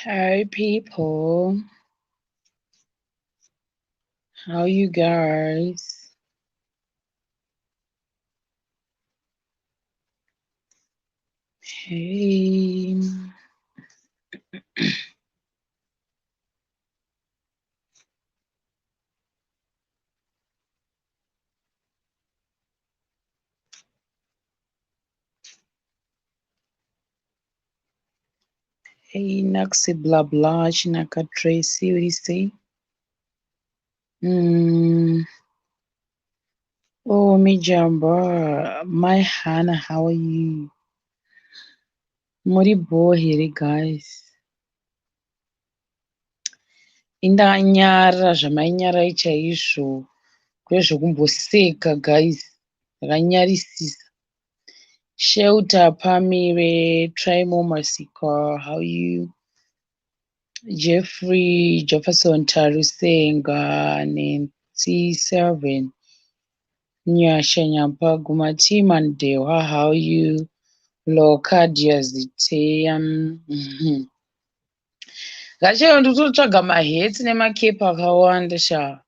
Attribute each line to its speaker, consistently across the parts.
Speaker 1: Hi people, how you guys? Hey. Hey, Naxi blah blah, Chinaka Tracy, what do you say? Oh, Mijamba, my Hannah, how are you? Muri bho here, guys. Indanyara zvamainyara chaizvo kwezvekumboseka guys, ndakanyarisisa. Shelter Pamire, Trimo Masika, how are you? Jeffrey Jefferson Tarusenga, Nancy Seven, Nyasha Nyampa, Gumati Mandewa, how are you? Locadia Ziteya. Ngachero ndikutotsvaga mahats nemakepi akawanda sha.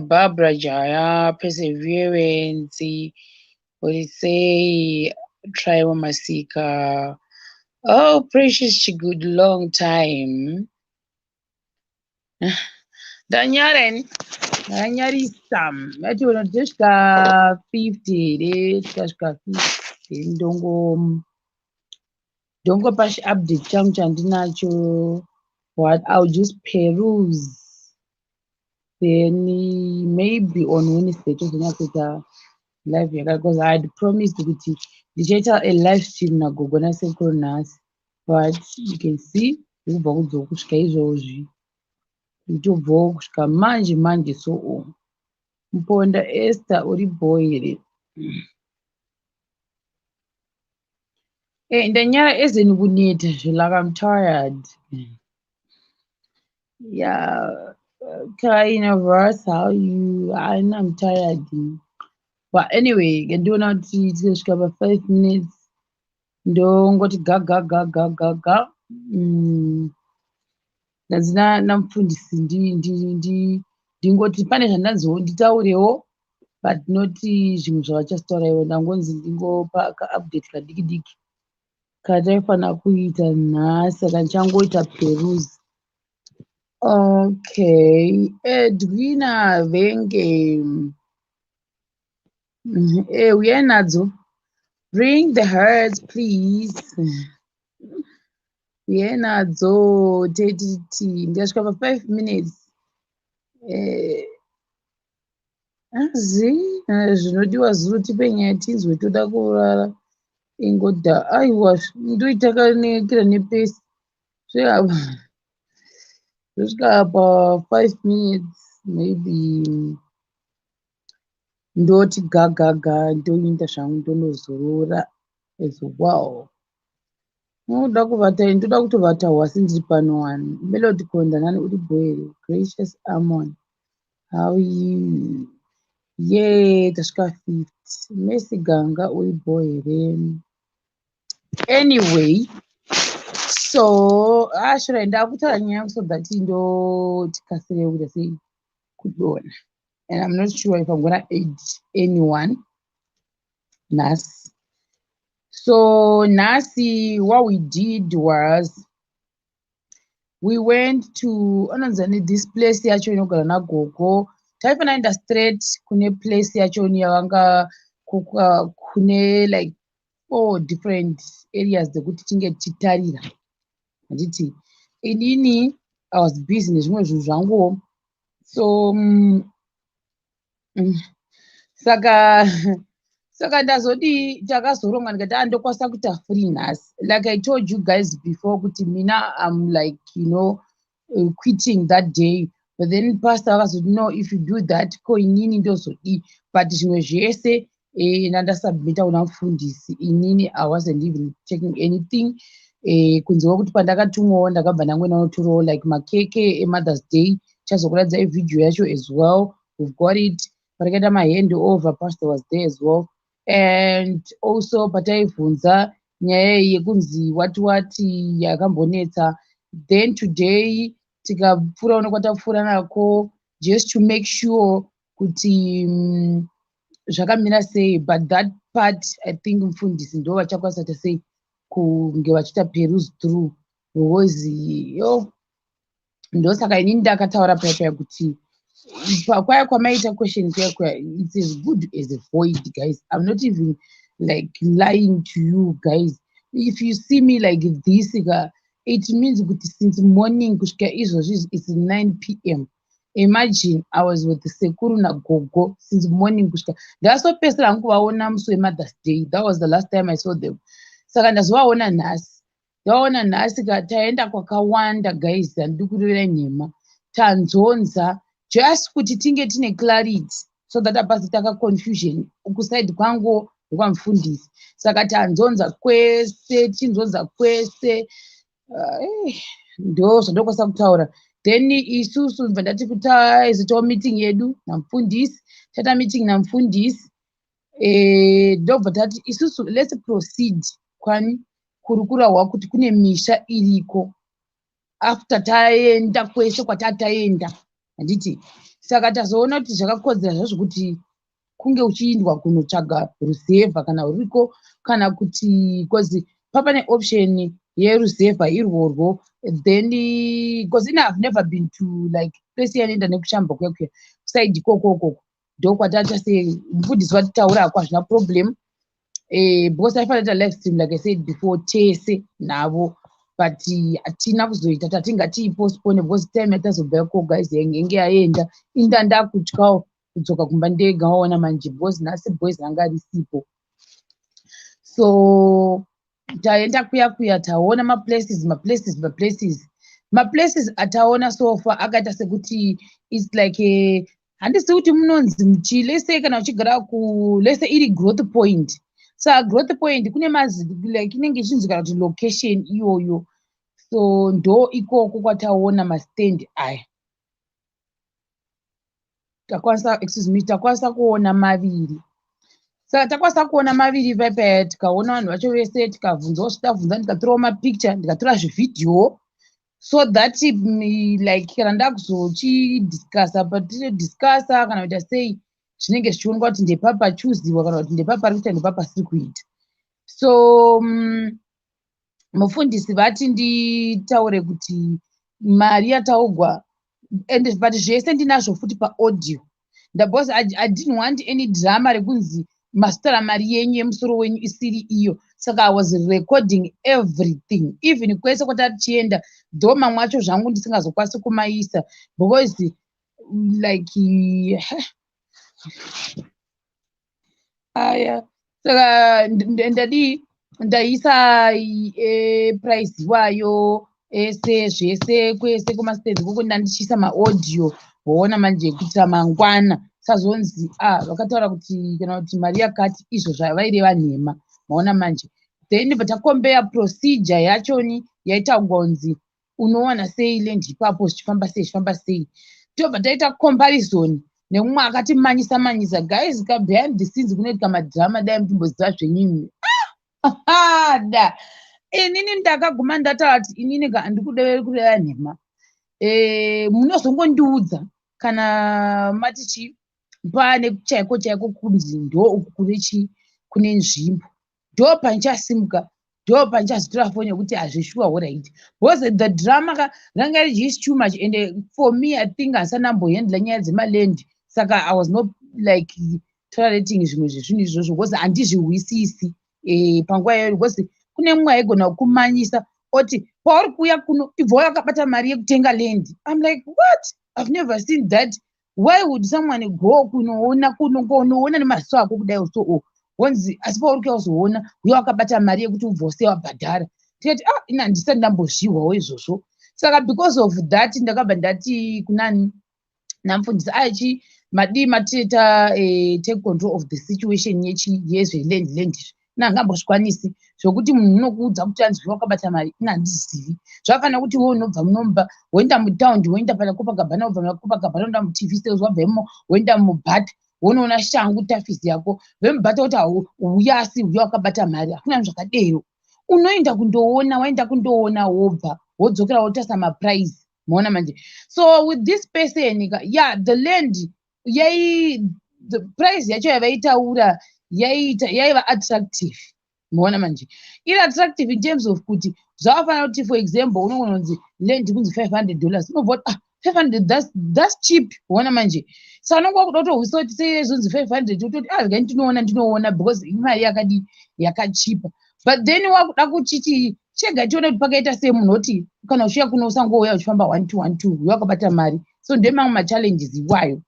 Speaker 1: Barbara Jaya, Perseverance, Orisei, Trimo Masika. Oh, Precious Good long time. Ndanyara ini, ndanyarisa. Ngationa tosvika 50 here, tikasvika 50 ndongo ndongopa update changu chandinacho. What I'll just peruse. Then maybe on Wednesday tozonyatsoita live yaka because I had promised kuti ndichaita a live stream nagogo nasekuru nhasi, but you can see ndikubva kudzoka kusvika izvozvi, nditobvawo kusvika manje manje. So Muponda Esther, uri bho here? Ndanyara ezeni kuneta zve, like I'm tired. Yeah, kind of us, how you? I'm tired. But anyway, ngandiona kuti tisvika pa 5 minutes ndongoti ga ga ga ga ga ga. Ndanzi namufundisi ndingoti pane zvandanziwo nditaurewo, but not zvimwe zvavachazitaura ivo. Ndangonzi ndingopa kaupdate kadiki diki kataifanira kuita nhasi, saka ndichangoita peruse. Okay, Edwina Venge. Uyai nadzo. Bring the hearts, please. Uyai nadzo tetiti ndikasvika pa 5 minutes. Azi zvinodiwa zuro tipe nyaya tinzwe, toda kurara ingoda. Aiwa, ndoita kanekera nepesi zveapa ndosvika pa 5 minutes maybe ndoti ga ga ga, ndoinda zvangu ndonozorora as well. Unoda kuvata, ndoda kutovata hwasi ndiri pano wani. Melody Kondanani, uri bho here? Gracious Amon, how are you? Ye, tasvika 50. Messi Ganga, uri bho here? Anyway, so ashura ndakutaura nyaya yangu so that ndotikasire kuita sei kudonha, and I'm not sure if I'm gonna aid anyone nhasi. So nhasi what we did was we went to anonzani this place yacho inogara nagogo. Taifanira enda straight kune place yacho yavanga kune like four different areas dzekuti tinge tichitarira, handiti? Inini I was busy nezvimwe zvinhu zvanguwo, so saka ndazodii, takazoronga ndikati ah, ndokwanisa kuita free nhasi. Like I told you guys before kuti mina I'm like quitting that day, but then pastor vakazoti, "No, if you do that, ko inini ndozodii?" But zvimwe zvese nandasubmita kuna mufundisi. Inini I wasn't even taking anything kunze kwekuti pandakatumwawo ndakabva ndangoenda notorawo like makeke eMother's Day. Chazokuradzai vhidhiyo yacho as well, we've got it. Patakaita mahand over, pastor was there as well, and also pataibvunza Nyaya iyi yekunzi wati wati yakambonetsa. Then today tikapfuurawo nekwatapfuura nako just to make sure kuti zvakamira sei. But that part, I think mufundisi ndo vachakwanisa kuita sei, kunge vachiita peruse through, because yo, ndosaka inini ndakataura paya paya kuti kwaya kwamaita question kuya kuya, it's as good as a void, guys. I'm not even like lying to you guys. If you see me like this ka, it means kuti since morning kusvika izvozvi, it's 9 p.m. Imagine, I was with sekuru nagogo since morning kusvika ndakazopedzisira hangu kuvaona musi weMother's Day. That was the last time I saw them. Saka ndazovaona nhasi, ndavaona nhasi ka. Taenda kwakawanda, guys, handidi kurevera nhema. Tanzonza just kuti tinge tine clarity so that hapasi taka confusion kuside kwangu nekwamufundisi. Saka tanzonza kwese, tichinzonza kwese. Ndo zvandokwanisa kutaura. Then isusu bva ndati taizoitawo meeting yedu namufundisi. Taita meeting namufundisi, ndobva tati isusu let's proceed kwani kuri kurahwa kuti kune misha iriko after taenda kwese kwatataenda, handiti? Saka tazoona kuti zvakakodzera zvazvo kuti kunge uchiindwa kunotsvaga ruzevha kana ruriko, kana kuti because papane option yeruzevha irworwo. Then because ina have never been to like place yanoenda nekushamba kuya kuya kuside ikoko ukoko, ndokwataita se mufundisi watitaurako, hazvina problem, because taifanira kuita live stream, like I said before, tese navo, but hatina kuzoita. Tati ngatiipostpone because time yatazobva ikoko, guys, yenge yaenda. Inda ndakutyawo kudzoka kumba ndega, waona manje, because nhasi boys ranga risipo. So taenda kuya kuya, taona maplaces, maplaces, maplaces, maplaces ataona so far akaita sekuti it's like a, handisi kuti munonzi muchi lese kana uchigara ku lese iri Growth Point. Saka Growth Point kune mazi like inenge ichinzi kana kuti location iyoyo. So ndo ikoko kwataona mastand aya. Takwanisa, excuse me, takwanisa kuona maviri. Saka takwanisa kuona maviri paipaya, tikaona vanhu vacho vese, tikabvunzawo zvitabvunza, ndikatorawo mapicture, ndikatora zvivhidhiyo so that like kana ndakuzochidiscussa, patinodiscussa kana kuita sei, zvinenge zvichionekwa kuti ndepapa chuziwa kana kuti ndepapa ari kuita, ndepapa asiri kuita. So mufundisi vati nditaure kuti mari yataugwa and but zvese ndinazvo futi paaudio, because I didn't want any drama rekunzi masitara mari yenyu yemusoro wenyu isiri iyo. Saka I was recording everything, even kwese kwatatichienda, though mamwe acho zvangu ndisingazokwanisi kumaisa because like aya. Saka ndadii, ndaisa price iwayo ese, zvese, kwese kumastands ikoko ndandichiisa maaudio, hoona manje, kuitira mangwana sazonzi ah, vakataura kuti kana kuti mari yakati, izvo zvavaireva nhema, maona manje. Then bva procedure yachoni yaitaurwa kunzi unowana sei land ipapo, zvichifamba sei, zvichifamba sei. Tobva taita comparison nemumwe akatimanyisa manyisa. Guys ka, behind the scenes kunoitika madrama, dai muchimboziva zvenyimi. Ah, da inini ndakaguma ndataura kuti inini ka handikudeveri kureva nhema. Munozongondiudza kana mati chi pane chaiko chaiko kunzi ndo uku kune chi kune nzvimbo, ndo pandichasimuka, ndo pandichazotora foni yekuti hazvishuwa, alright, because the drama ka ranga riri too much. And for me, I think handisati ndambohandla nyaya dzemaland, saka I was not like tolerating zvimwe zvezvinhu izvozvo because handizvihwisisi panguva iyoyo, because kune mumwe aigona kukumanyisa oti pauri kuuya kuno ibva wakabata mari yekutenga land. I'm like, "What? I've never seen that. Why would someone go kunoona kunoona nemaziso ako kudai?" So o wonzi asi pauri kuya uzoona uye wakabata mari yekuti ubva usiye wabhadhara. Tikati, "Ah, ina handisati ndambozvihwawo izvozvo." Saka because of that ndakabva ndati kunani namufundisi aichi madii matita take control of the situation yechi yezveland land izvi. Ina handingambozvikwanisi zvokuti munhu unokuudza kuti anzi wakabata mari. Ina handizivi. Zvakafanira kuti iwe unobva munomba woenda mutaundi, woenda panaCopacabana, wobva munaCopacabana woenda muTV Sales, wabva imomo woenda muBata, wonoona shangu tafisi yako vemubhata kuti uya, asi uya wakabata mari. Hakuna zvakadero. Unoenda kundoona, waenda kundoona, wobva wodzokera, wotarisa maprice. Maona manje? So with this person, yeah, the land yai, the price yacho yavaitaura yaiita yaiva attractive. Maona manje? Iri attractive in terms of kuti zvavafanira kuti, for example, unogona kunzi land kunzi $500, unobva kuti, "Ah, 500, that's cheap." Waona manje? Saka unonga wakuda kutohwisa kuti sei zvonzi 500, wototi, "Ah, regai ndinoona, ndinoona," because imari yakadi yakachipa. But then wakuda kuchiti chega tione kuti pakaita sei. Munhu oti kana uchiuya kuno, usangouya uchifamba one two one two, wakabata mari. So ndemamwe machallenges iwayo.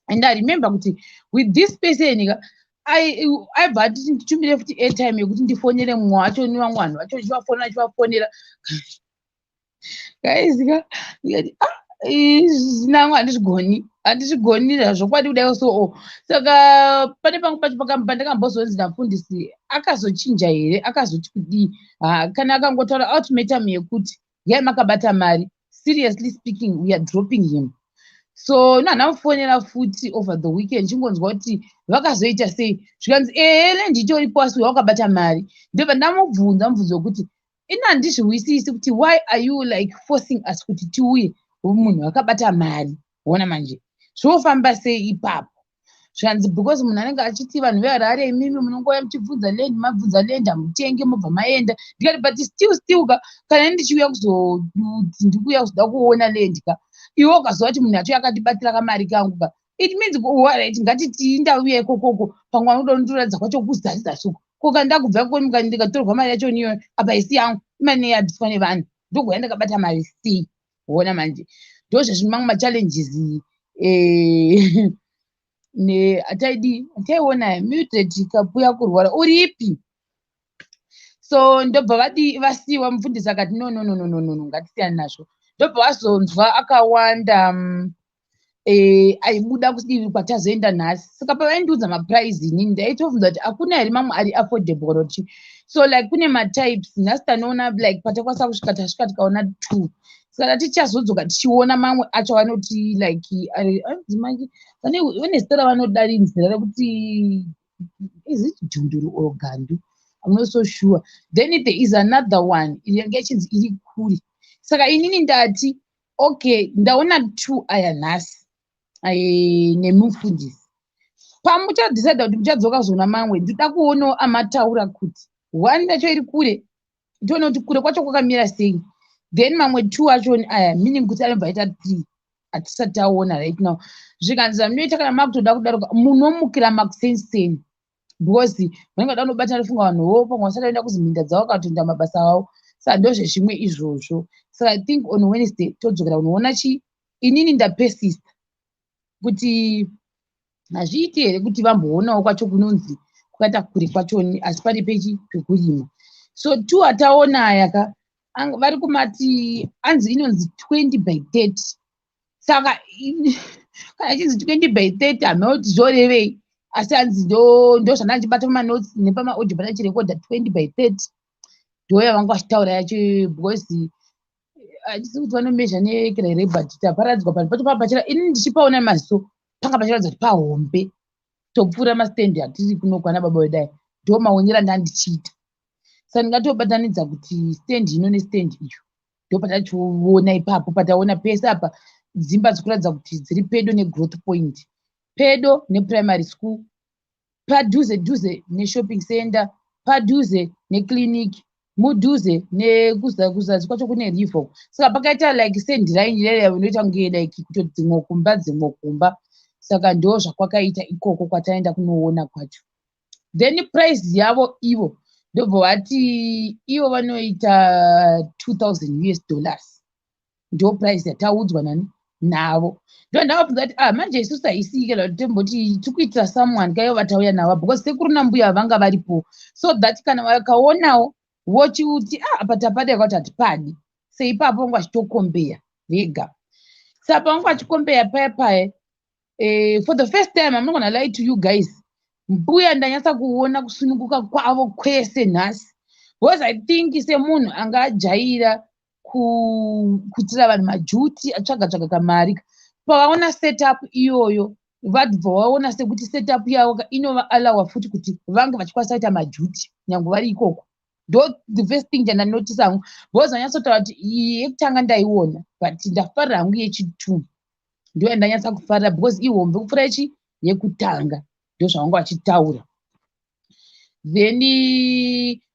Speaker 1: And I remember kuti with this person ka, aibva atiti nditumire futi airtime yekuti ndifonere mumwe wacho nevamwe vanhu vacho. Ndichivafonera, ndichivafonera, guys ka, ndikati, "Ah, nangu handizvigoni, handizvigoni zvokwadi kudai." So saka pane pamwe pacho pandakambozonzi namufundisi, akazochinja here, akazoti kudii? Kana akangotaura ultimatum yekuti yai makabata mari, seriously speaking, we are dropping him. So nanamufonera futi over the weekend, chingonzwa kuti vakazoita sei. Zvikanzi, "Ehe, land itoripo, asi wakabata mari." Ndobva ndamubvunza mubvunzo wekuti, "Ini handizviwisisi kuti why are you like forcing us kuti tiuye munhu akabata mari? Ona manje, zvofamba sei ipapo?" Zvikanzi, "Because munhu anenge achiti vanhu veHarare imimi munongouya muchibvunza land, mabvunza land hamutenge, mobva maenda." Ndikati, "But still ka, kana ndichiuya kuzoti ndikuuya kuzoda kuona land ka, iwe ukaziva kuti munhu acho akatibatira kamari kangu ka, it means, right, ngatiti ndauya ikokoko, pamwe anoda kundiratidza kwacho kuzasi uko. Ko kana ndakubva ikoko, ndikatorwa mari yacho niyo apa isi yangu, imari yabviswa nevanhu, ndogouya ndakabata mari sei?" Ona manje, ndozvezvimwe mamwe machallenges ataidi ataiona. Mildred Kapuya kurwara uripi? So ndobva vadi vasiyiwa. Mufundisi akati, "No, no, no, no, no, no, ngatisiyane nazvo." Ndobva vazonzwa akawanda aibuda kudivi kwatazoenda nhasi. Saka pavaindiudza maprice, inini ndaitobvunza kuti hakuna here mamwe ari affordable kana kuti. So like kune matypes. Nhasi tanoona like patakwanisa kusvika, tasvika tikaona two. Saka tichazodzoka tichiona mamwe acho vanoti like vane zita ravanodaridzira rekuti, is it Dhunduru or Gandu? I'm not so sure. Then there is another one yanga ichinzi iri kure. Saka inini ndati, okay, ndaona two aya nhasi nemufundisi. Pamuchadecida kuti muchadzoka zona mamwe, ndoda kuonawo amataura kuti one yacho iri kure, toona kuti kure kwacho kwakamira sei. Then mamwe two acho aya, meaning kuti anobva aita three hatisati taona right now. Zvikanzi, "Zvamunoita kana makutoda kudaroka, munomukira makusenseni, because vanenge vada kunobata rifunga vanhuwo pamwe vasati vaenda kuziminda dzavo kana kutoenda mabasa avo." Saka ndozvezvimwe izvozvo. Saka I think on Wednesday todzokera kunoona chi. Inini ndapersista kuti hazviiti here kuti vamboonawo kwacho kunonzi kwakaita kure kwachoni, asi pari pechi pekurima. So two ataona aya ka, vari kumati anzi inonzi 20 by 30. Saka kana ichinzi 20 by 30, hamena kuti zvorevei, asi hanzi ndo zvandanga ndichibata pamanotes nepamaaudio pandachirekodha, 20 by 30 ndo yavanga vachitaura yacho, because handisi kuti vanomezha nekera here, but taparadzwa panhu pacho papa. Ini ndichipaona maziso panga pachiratidza kuti pahombe, topfuura mastendi atiri kunokwana baba wedai. Ndo maonero andandichiita. Saka ndingatobatanidza kuti stendi ino nestendi iyo, ndo patachiona ipapo. Pataona pese apa, dzimba dzikuratidza kuti dziri pedo negrowth point, pedo neprimary school, padhuze dhuze neshopping center, padhuze neclinic, mudhuze nekuzasi kwacho kune river. Saka pakaita like sendiraini rere inoita kunge like kutoti dzimwe kumba, dzimwe kumba. Saka ndo zvakwakaita ikoko kwataenda kunoona kwacho. Then price yavo ivo ndobva vati ivo vanoita US$2000, ndo price yataudzwa nani navo. Ndo ndavabvunza kuti, "Ah, manje isusu haisii kana kuti tomboti tiri kuitira someone kaivo vatauya navo, because sekuru nambuya vanga varipo, so that kana vakaonawo vochiuti, ah, apa tapada kuti hatipadi." Seipapo vanga vachitokombeya vega. Saka pavanga vachikombeya paya paya, for the first time, I'm not gonna lie to you guys, mbuya ndanyatsa kuona kusununguka kwavo kwese nhasi, because I think semunhu anga ajaira kuitira vanhu majuti, atsvaga tsvaga kamari, pavaona setup iyoyo, vabva vaona sekuti setup yavo inova allowa futi kuti vange vachikwanisa kuita majuti nyange vari ikoko. Ndo the first thing chandanotisa hangu, because vanyatsotaura kuti iyi yekutanga ndaiona, but ndafarira hangu yechi2, ndo yandanyatsa kufarira because ihombe kupfuura ichi yekutanga. Ndo zvavanga vachitaura. Then,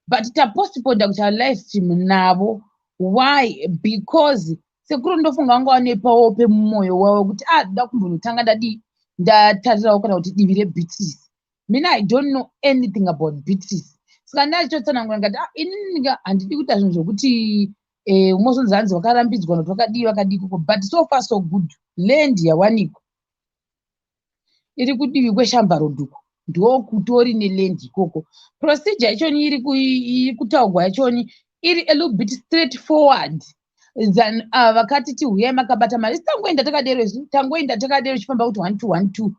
Speaker 1: but tapostponda kuita live stream navo. Why? Because sekuru ndofunga vanga vanepawo pemumwoyo wavo kuti ah, ndoda kumbonotanga ndadii, ndatarirawo kana kuti divi reBeatrice. Mina, I don't know anything about Beatrice, saka ndachitotsanangura ngati, ah, inini handidi kuita zvinhu zvokuti mozonzi hanzi vakarambidzwa nokuti vakadii vakadii koko. But so far so good, land yawanikwa iri kudivi kweShamva Road uko, ndokutori neland ikoko. Procedure yachoni iri kutaurwa yachoni iri a little bit straight forward than vakati tihuyai makabata mari. Isi tangoenda takadero, isu tangoenda takadero ichifamba kuti 1 2 1 2,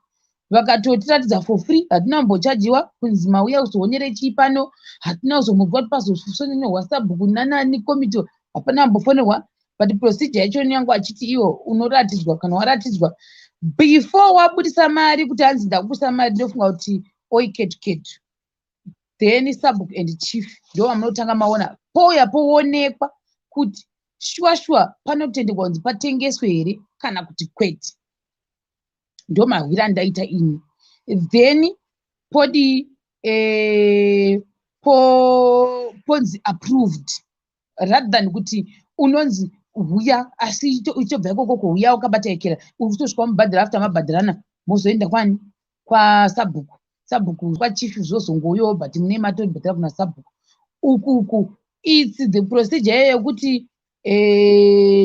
Speaker 1: vakatotiratidza for free. Hatina kumbochajiwa kunzi mauya kuzoonere chii pano. Hatina kuzombobva kuti pazofonerwa sabhuku nanani komiti, hapana kumbofonerwa. But procedure yachoni yangu achiti iwo unoratidzwa, kana waratidzwa before wabudisa mari kuti hanzi ndakubudisa mari, ndofunga kuti oiketu ketu, then sabhuku and chief ndo vamunotanga maona, pouya poonekwa kuti shuwa shuwa panotenderwa kunzi patengeswe here kana kuti kwete. Ndo mahwiro andaita ini. Then podi ponzi approved, rather than kuti unonzi huya, asi uchitobva ikokoko huya wakabata ekera, uri kutosvika mubhadhara. After mabhadharana, mozoenda kwani? Kwasabhuku, sabhuku kwachief zvozongouyawo, but mune matobhadhara kuna sabhuku uku uku. It's the procedure iyoyo yekuti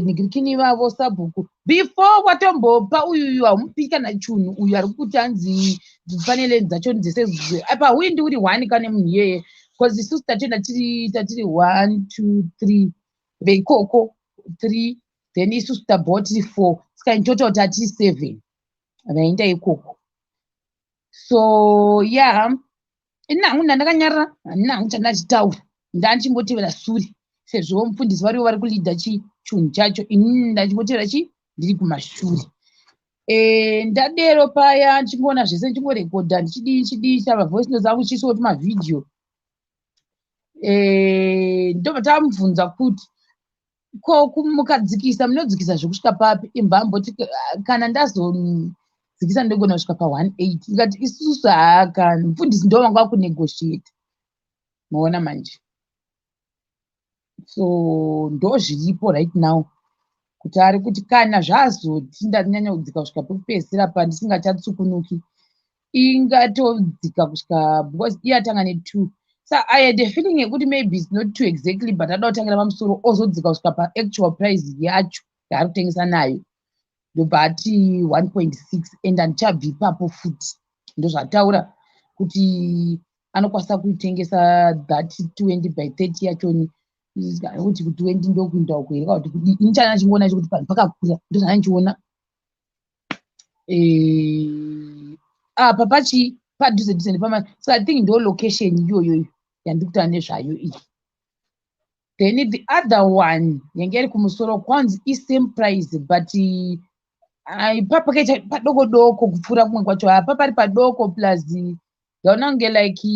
Speaker 1: nigirikini ivavo sabhuku, before watombopa uyuyu, haumupi kana chunhu. Uyu ari kuti hanzi pane land dzacho dzese apa, huindi uri one kane munhu iyeye, because isusu tatoenda tiri tatiri 1 2 3 veikoko three, then isusu tabvawo tiri four, saka in total tatiri seven vaenda ikoko. So yeah, ini hangu ndandakanyarara, handina hangu chandachitaura, ndandichingotevera sure sezvo mufundisi varivo vari kuleada chunhu chacho. Inini ndachingotevera chi ndiri kumashure. Ndadero paya ndichingoona zvese, ndichingorekodha, ndichidii ndichidii, chava voice notes angu, chiiswa tumavhidhiyo. Ndobva tamubvunza kuti ko mukadzikisa munodzikisa zvekusvika papi? Imbamboti kana ndazodzikisa ndogona kusvika pa 1.8. Ndikati isusu haka mufundisi ndo vanga vakunegotiate, maona manje. So ndo zviripo right now, kuti ari kuti kana zvazoti ndanyanya kudzika kusvika pekupedzisira pandisingachatsukunuki, ingatodzika kusvika, because iye atanga ne2. So I had a feeling yekuti maybe it's not two exactly, but ada kutangira pamusoro ozodzika kusvika paactual price yacho yaari kutengesa nayo. Ndobva ati 1.6 and handichabvi ipapo futi. Ndozvataura kuti anokwanisa kuitengesa that 20 by 30 yachoni, kuti ku20 ndokuinda uko here kana kuti kudii. Ini chana chingoona chekuti panhu pakakura, ndozvana ndichiona apa pachi padhuze dhuze nepama. So I think ndo location iyoyo yandiri kutaura nezvayo iyi. Then the other one yange iri kumusoro kwanzi isame price, but ipa pakaita padoko doko kupfuura kumwe kwacho. Apa pari padoko, plus ndaona kunge like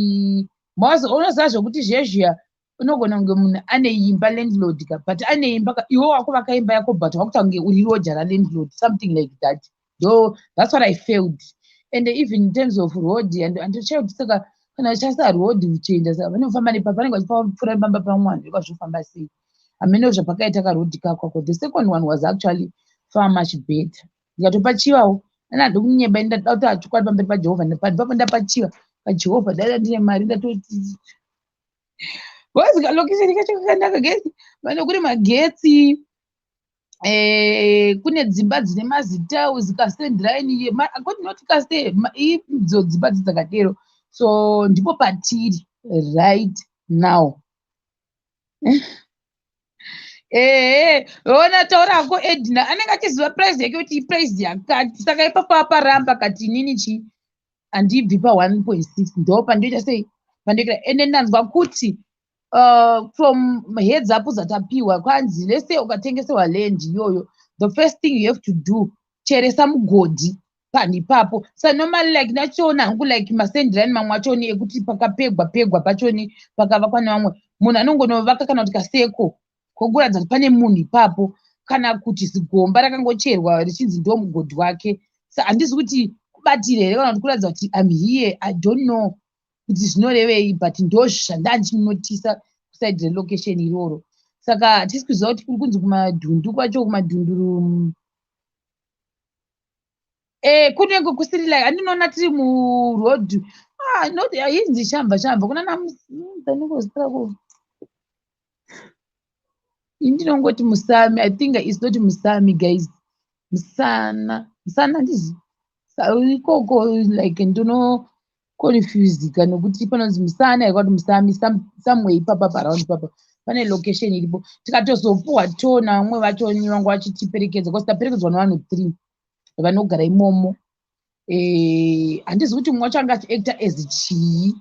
Speaker 1: unoziva zvokuti zvezviya unogona kunge munhu ane imba, landlord ka, but ane imba ka, iwe wakuvaka imba yako, but wakuita kunge uri roja ralandlord, something like that. So that's what I felt. And even in terms of road, and andoshaye kuti saka kana uchasa road uchienda, saka vanofamba nepa vanenge vachipfuura pamba pamwana ikazvofamba sei? Hameno zvapakaita karodhi kako. The second one was actually far much better. Ndikatopachivawo ana, handi kunyeba, ndada kuti achokwadi pamberi paJehovha, panhu papo ndapachiva paJehovha. Dai ndine mari ndatoti, because kalocation kacho kakanaka gesi vane kune magetsi, kune dzimba dzine mazitiles, kasendline not kase, idzo dzimba dzakadero. So ndipo patiri right now. Ehe, ona, taurako Edna anenge achiziva price yake kuti iprice yakati. Saka ipapo aparamba kati inini chi handibvi pa1.6, ndo pandoita sei, pandoita. Ende ndanzwa kuti from heads up dzatapiwa, kwanzi lese ukatengeserwa land iyoyo, the first thing you have to do, cheresa mugodhi panhu ipapo. Sa normally like ndachiona hangu like masendline mamwe achoni ekuti pakapegwa pegwa pachoni pakavakwa nevamwe. Munhu anongonovaka kana kuti kaseko kokuratidza kuti pane munhu ipapo, kana kuti zigomba rakangocherwa richinzi ndo mugodhi wake. Sa handizi kuti kubatira here kana kuti kuratidza kuti I'm here. I don't know kuti zvinorevei, but ndo zvandandinotisa kuside relocation iroro. Saka hatisi kuziva kuti kuri kunzi kumadhundu kwacho, kumadhunduru kunenge kusiri like andinoona tiri muroad. Ah, not inzi Shamva, Shamva kuna namusaningozita. Indinongoti Musami. I think it's not Musami, guys. Musana, Musana, handizi ikoko. Like, ndinoconfusika nokuti panonzi Musana here kuti Musami, somewhere ipapa, paround ipapa pane location iripo. Tikatozopuhwa tour navamwe vacho vanga vachitiperekedza, because taperekedzwa nevanhu three vanogara imomo. Handizi kuti mumwe wacho anga achiacta as chii,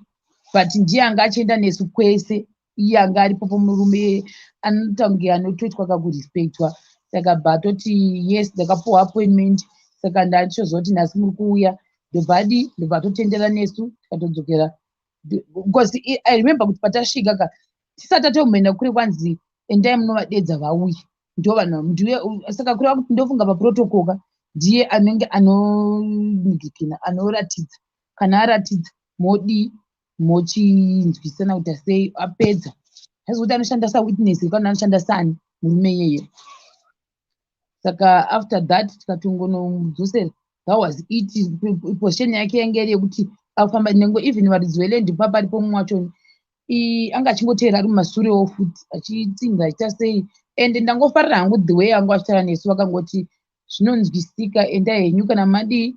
Speaker 1: but ndiye anga achienda nesu kwese. Iye anga aripopo, murume anoita kunge anotoitwa kakurespectwa. Saka bva toti yes, ndakapuhwa appointment, saka ndachizoziva kuti nhasi muri kuuya. Ndobva adi, ndobva atotendera nesu, tikatodzokera, because I remember kuti patasvika ka, tisati tatomboenda kure, kwanzi endai munovadedza vauye, ndo vanhu ndiye. Saka kureva kuti ndofunga paprotocol ka, ndiye anenge anonigikina, anoratidza. Kana aratidza, modii, mochinzwisana kuti sei. Apedza, haizi kuti anoshanda sawitness kana anoshanda sani murume iyeye. Saka after that tikatongonomudzosera. That was it. Position yake yange iri yekuti afamba nengo, even varidzi veland paparipo. Mumwe wacho anga achingoteera ari mumasurewo futi, achitsinga, achiita sei. And ndangofarira hangu the way anga achitaura nesu. Vakangoti zvinonzwisika, endai henyu. Kana madii,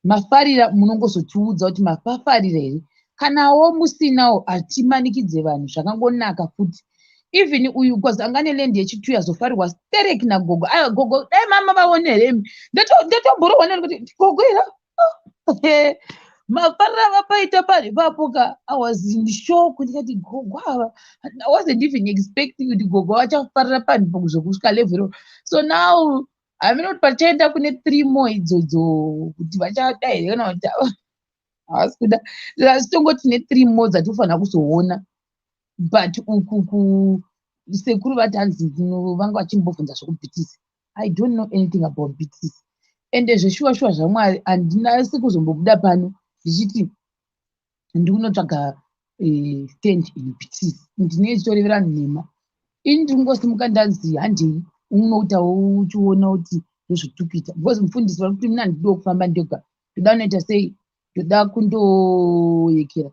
Speaker 1: mafarira, munongozotiudza kuti mafafarira here. Kanawo musinawo, hatimanikidze vanhu. Zvakangonaka futi. Even uyu, because anga neland yechituya, azofarirwa stereki nagogo. Aiwa, gogo, dai mama vaone here. Ndatomborohwa nani kuti gogo here mafarira vapaita pari ipapo ka. I was in shock. Ndikati gogo ava, I wasn't even expecting kuti gogo vachafarira panhu zvokusvika level. So now hamina kuti pachaenda kune three more idzodzo kuti vachada here kana kuti havasi kuda. Asi tongoti ne three more dzatinofanira kuzoona. But uku sekuru vati hanzi vanga vachimbobvunza zvekubhitisi. I don't know anything about Beatrice. Ende zveshuwa shuwa zvaMwari, handina sekuzombobuda pano ndichiti ndikunotsvaga stand in Beatrice. Ndine chitorevera nhema. Ini ndiri kungosimuka, ndanzi handei, unoitawo uchiona kuti ndozvatiri kuita, because mufundisi vari kuti mina handidiwo kufamba ndega, ndoda kunoita sei, ndoda kundoyekera,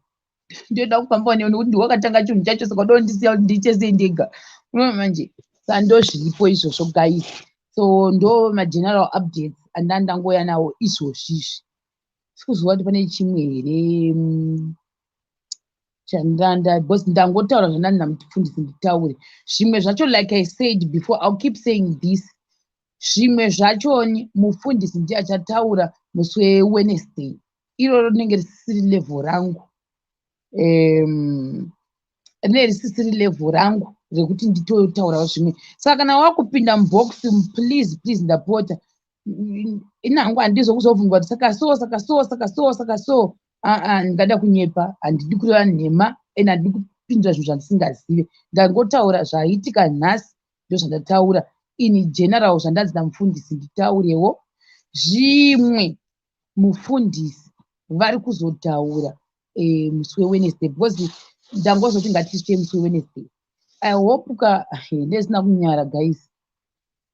Speaker 1: ndoda kufambawo newe nekuti ndiwakatanga chinhu chacho. Saka uda kundisiya kuti ndiite sei ndega? Unoona manje. Saka ndo zviripo izvozvo, guys. So ndo mageneral updates andandangoya nawo izvozvizvi. Sikuziva kuti pane chimwe here chandanda, because ndangotaura zvandani namufundisi nditaure. Zvimwe zvacho, like I said before, I'll keep saying this, zvimwe zvachoni mufundisi ndiye achataura musi weWednesday. Iroro rinenge risisiri level rangu, rinenge risisiri level rangu rekuti nditotaurawo zvimwe. Saka kana wakupinda mubox, please, please, ndapota. Ini hangu handizokuzobvunzwa kuti saka so, saka so, saka so, saka so. Aa, ndingada kunyepa. Handidi kureva nhema and handidi kupindura zvinhu zvandisingazive. Ndangotaura zvaitika nhasi, ndozvandataura in general, zvandanzi namufundisi nditaurewo. Zvimwe mufundisi vari kuzotaura musi weWednesday, because ndangozoti ngatisvike musi weWednesday. I hope ka ndezina kunyara, guys.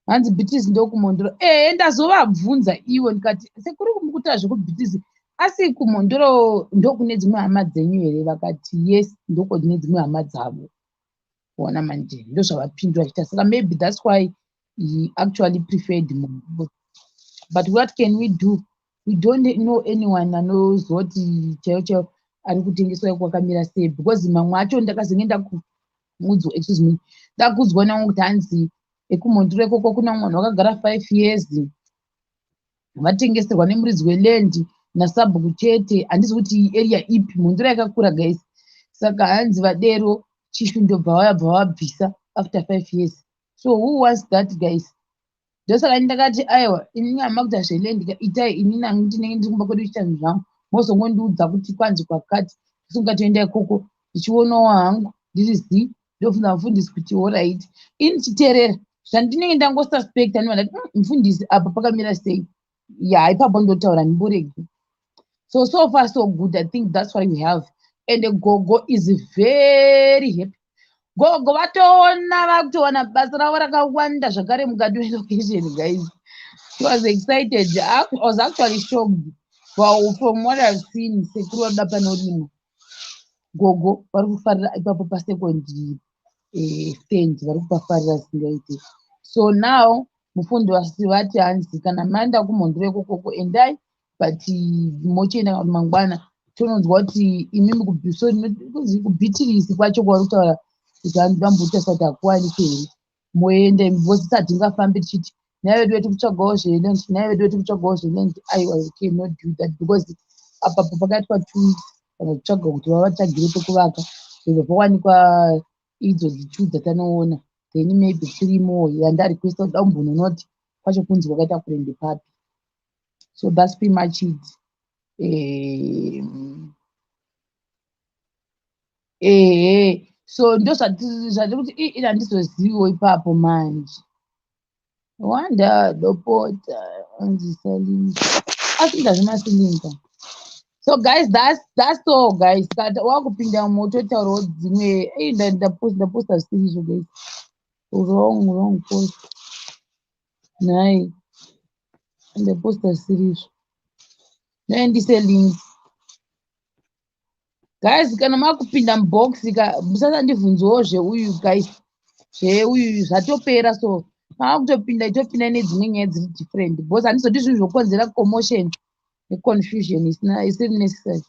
Speaker 1: Hanzi Beatrice ndokuMhondoro. Ehe, ndazovabvunza iwe, ndikati sekuru, mukutaura zvekuBeatrice, asi kuMhondoro ndokune dzimwe hama dzenyu here? Vakati yes, ndokune dzimwe hama dzavo. Ona manje, ndozvavapindura chita. Saka maybe that's why he actually preferred Mhondoro. But what can we do? We don't know anyone anozoti chaivo chaivo ari kutengeswa kwakamira sei, because mamwe acho ndakazenge ndakuudzwa, excuse me, ndakuudzwa namwe kuti hanzi ekuMhondoro ikoko kuna munhu wakagara 5 years, vatengeserwa nemuridzi weland nasabhuku chete. Handisi kuti area ipi, Mhondoro yakakura, guys. Saka hanzi vadero chief ndobva vabva vabvisa after 5 years. So who wants that, guys? Ndosaka ndakati aiwa, inini hama kuita zveland itai, inini hangu ndinenge ndiri kumba kwedu kuita zvinhu zvangu. Mozongondiudza kuti kwanzi kwakati, tisingatoenda ikoko. Ndichionawo hangu ndiri zi, ndobvunza mufundisi kuti alright, ini ndichiteerera zvandinenge ndangosuspecta, ndibva ndati, mufundisi, apa pakamira sei?" Ya, ipapo ndotaura, ndimboregi. So, so far so good. I think that's what we have, and gogo is very happy. Gogo vatoona, vakutowana basa ravo rakawanda zvakare mukati melocation. Guys, she was excited. I was actually shocked. Well, from what I've seen, sekuru varoda panorimwa. Gogo vari kufarira ipapo pasecond stand, vari kupafarira singaiti. So now mufundisi vati hanzi kana maenda kuMhondoro ikokoko, endai, but mochienda mangwana, tononzwa kuti imimi kubhitirisi kwacho kwauri kutaura kuti hanzi vambotarisa kuti hakuwanikwe here, moenda, because hatingafambi tichiti nhai vedu veti kutsvagawo zveland, nhai vedu veti kutsvagawo zveland. Aiwa, we cannot do that, because apapo pakaitwa 2 weeks kana kutsvaga kuti vavatsvagire pekuvaka, zvobva pawanikwa idzo two dzatanoona, then maybe three more yandarequesta kuti dakumbonoona kuti kwacho kunzi kwakaita kurende papi. So that's pretty much it. Ehe, so ndo zvatiri kuti ii handizoziviwo ipapo manje. Wanda dopota anzisalinga asi ndazvimasilinga. So guys, that's all, guys. Kana wakupinda mototaurawo dzimwe. Ei, ndaposta zvisiri izvo, guys. Wrong, wrong post. Nhai, ndaposta zvisiri izvo. Ndaendise link, guys. Kana makupinda mubox ka, musasandibvunzewo zveuyu, guys. Zveuyu zvatopera, so maakutopinda, itopinda nedzimwe nyaya dziri different, because handizodi zvinhu zvokonzera commotion neconfusion isina isiri necessary.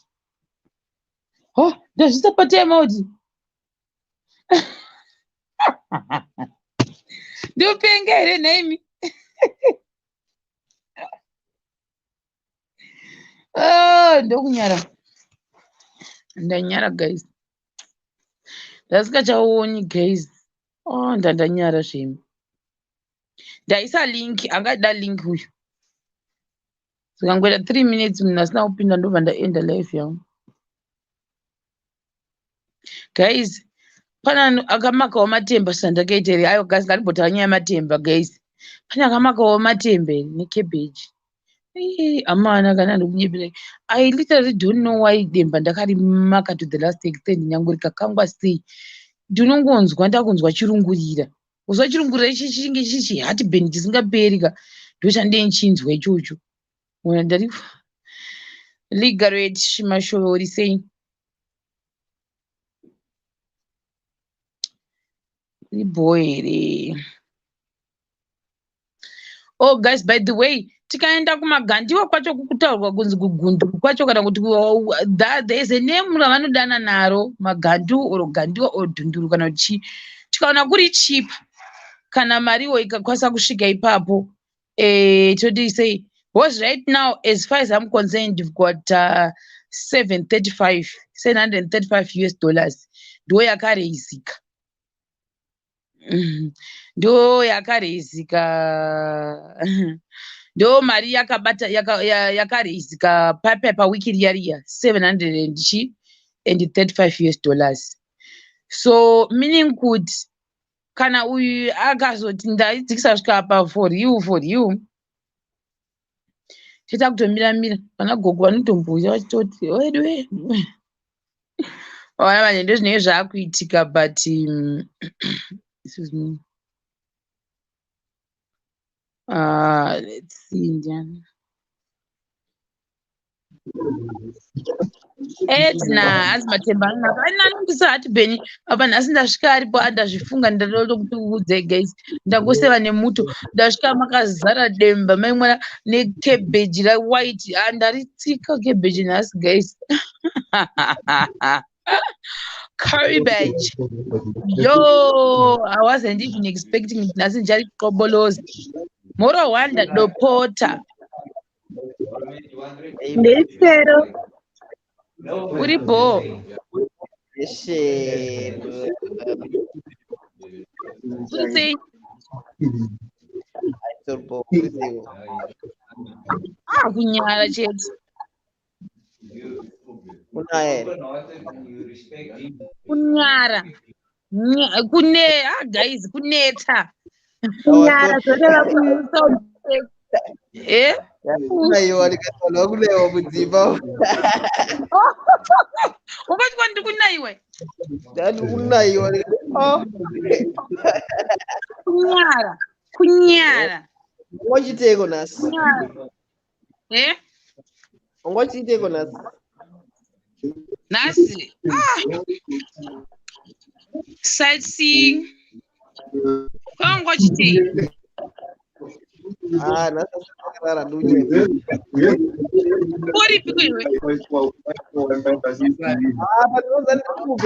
Speaker 1: Oh, ndazvisa patime out. Ndiopenga here nhaimi? Oh, ndokunyara, ndanyara, guys. Ndasingachaoni, guys. Oh, ndandanyara zvemi. Ndaisa link, angada link uyu. Zikangoita 3 minutes munhu asina kupinda, ndobva ndaenda live yangu. Guys, pana akamakawo matemba sandakaita here? Aiwa guys, ngatimbotaura nyaya yematemba. Guys, pane akamakawo matemba here necabbage? Amana, kana ndikunyepera, I literally don't know why demba ndakarimaka to the last extent. Nyange rikakangwa sei, ndinongonzwa ndakunzwa chirungurira. Kuzwa chirungurira ichi chinge chichi heartburn chisingaperi ka, ndochandee nchinzwa ichocho. Ona, ndari ligarate mashove. Uri sei? Ibho here? Oh guys, by the way, tikaenda kumagandiwa kwacho kukutaurwa kunzi kugunduru kwacho, kana kuti there is a name ravanodana naro, magandu or gandiwa or dhunduru kana kuti chii. Tikaona kuri cheap, kana mariwo ikakwanisa kusvika ipapo, todii sei? Because right now, as far as I'm concerned, you've got 735, 735 US dollars ndo yakareizika. Ndo yakareizika, ndo mari yakabata yakareizika papa pawiki riya riya, 700 and chi and 35 US dollars. So meaning kuti kana uyu akazoti ndaidzikisa kusvika apa, for real, for real, toita kutomira mira. Vana gogo vanotombuya vachitoti wedu wedu. Ona manje, ndozvinenge zvaakuitika. But excuse me, let's see, ndiani Edna? Hanzi matemba anonaka. Anondisa heartburn apa. Nhasi ndasvika aripo, andazvifunga, ndatoda kuti uudze, guys. Ndangoseva nemuto, ndasvika makazara demba mai mwana necabbage rawhite. Ndaritsika cabbage nhasi, guys. Cabbage, yo, I wasn't even expecting. Nhasi ndicharikoboloza. Moro wanda dopota.
Speaker 2: Ndesero.
Speaker 1: Uri bho?
Speaker 2: Ndeshero.
Speaker 1: Uri sei?
Speaker 2: Aitorbo kurisewo.
Speaker 1: Ah, kunyara chete.
Speaker 2: kunaya here?
Speaker 1: Kunyara. Kune ah guys, kunetsa.
Speaker 3: Kunyara zvoreva
Speaker 1: Eh?
Speaker 2: Kunaiwa ndikataura kunaiwa mudzimba.
Speaker 1: Ungati kwandiri kunaiwa?
Speaker 2: Ndati kunaiwa ndikati oh.
Speaker 1: Kunyara. Kunyara.
Speaker 2: Ungochiteiko nhasi?
Speaker 1: Kunyara. Eh?
Speaker 2: Ungochiteiko nhasi?
Speaker 1: Nhasi. Ah. Sightseeing. Kwangwachitei?
Speaker 2: Ah, nhasi ndakarara ndunyepa.
Speaker 1: Uripi kuiwe?
Speaker 2: Apa ndinoza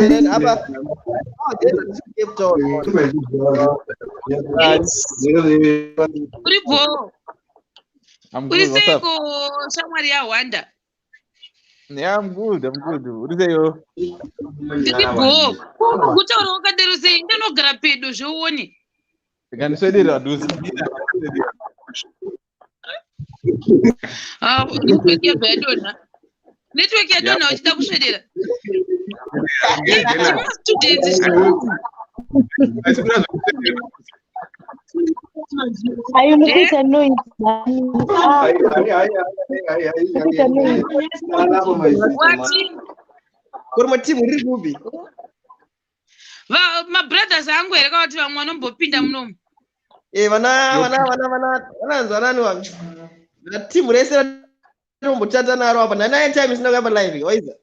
Speaker 2: ndiri apa. Ah, ndiri Cape Town.
Speaker 1: Uri bho.
Speaker 4: I'm
Speaker 1: Uri
Speaker 4: good. What's up?
Speaker 1: seiko shamwari yaWanda?
Speaker 4: Yeah, I'm good. I'm good. What is it?
Speaker 1: Ndiri bho. Kutaura wakadero sei? Ndinogara pedo zveuone.
Speaker 4: Ndikandiswedera padhuze.
Speaker 1: Ah, network yabva yadonha. Network yadonha uchida kuswedera. Chima students.
Speaker 3: Ayo mukuita noise. Ah, mukuita noise.
Speaker 1: Wati
Speaker 2: Kuri matimu riri kupi?
Speaker 1: Mabrothers angu here kana kuti vamwe vanombopinda munomu?
Speaker 2: Eh, vana vana vana vana vananzi vanani vangu. Na timu rese ratombotata naro apa. Nana time isina kuya pa live. Waiza.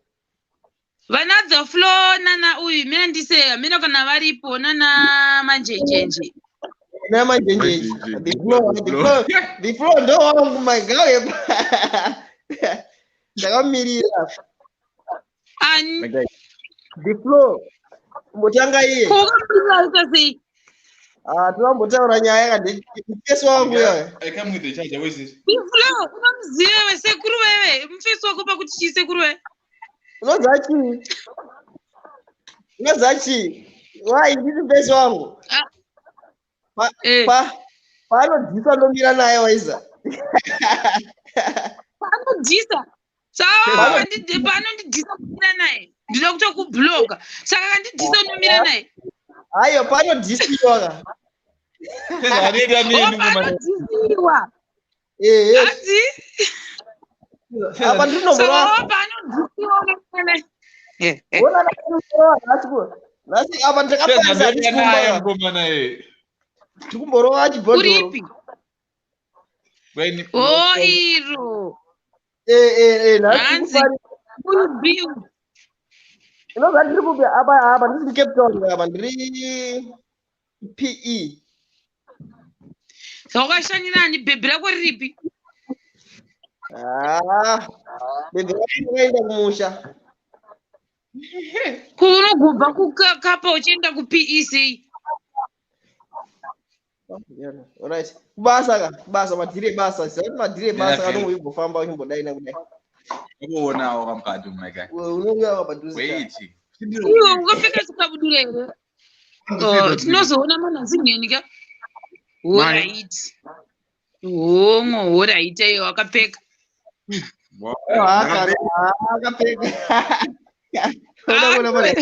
Speaker 1: Vana The Flow nana uyu mina ndise mina kana varipo nana Manjenjenje.
Speaker 2: Na Manjenjenje. The Flow, The Flow, The Flow ndo wangu my guy. Ndakamirira.
Speaker 1: Ani?
Speaker 2: The Flow. Kumbotanga iye.
Speaker 1: Kukamirira sei?
Speaker 2: Ah, tinombotaura nyaya kandi mufesi wangu iyoyo.
Speaker 4: I come with the charger. Where is it?
Speaker 1: The Flow unomuziva wewe sekuru wewe mufesi wako pakuti chii sekuru wewe?
Speaker 2: Unoziva chii? Unoziva chii? Wai, nditi mufesi wangu.
Speaker 1: Ah. Eh.
Speaker 2: Pa paanodhisa ndomira naye waiza.
Speaker 1: Paanodhisa. Saka paanondidhisa kumira naye. Ndinoda kutokubloka. Saka kandidhisa unomira naye.
Speaker 2: Aiyo, paanodhisiwa ka.
Speaker 4: Sezvanoita
Speaker 1: Oh,
Speaker 4: neni ngoma.
Speaker 1: paanodhisiwa.
Speaker 2: Eh, eh.
Speaker 1: Hanzi?
Speaker 2: Apa
Speaker 1: Saka
Speaker 2: ndinombora.
Speaker 1: wo paanodhisiwa unomira naye. Eh, eh.
Speaker 2: Ona ndinombora nhasi ku. Nhasi apa ndakaparisa
Speaker 4: Sezvanoita naye
Speaker 2: ndichikumba.
Speaker 4: ngoma naye.
Speaker 2: Tikumborova chibhodhoro.
Speaker 1: Uripi?
Speaker 4: When
Speaker 1: Oh, iro.
Speaker 2: Eh eh eh, nhasi
Speaker 1: Hanzi.
Speaker 2: tikupari.
Speaker 1: Uri
Speaker 2: Unoziva ndiri kupi apa apa ndiri Cape Town apa ndiri PE.
Speaker 1: Saka wakashanyira ani bhebhi rako riripi?
Speaker 2: Ah, bhebhi rako rakaenda kumusha.
Speaker 1: Kunogobva kuKapa uchienda kuPE sei?
Speaker 2: Alright. Kubasa ka, kubasa madhiri ebasa. Ziva kuti madhiri ebasa
Speaker 4: Yeah,
Speaker 2: kana uimbofamba uchimbodaina kudai.
Speaker 4: Ndikuonawo kamukati my guy.
Speaker 2: Unouya padhuze.
Speaker 4: Wait.
Speaker 1: Iwe ukapfeka chikabudura here? Oh, tinozoona manhasi ka. Alright. Hongo, alright iyo wakapfeka.
Speaker 2: Akapfeka. Unoona mana.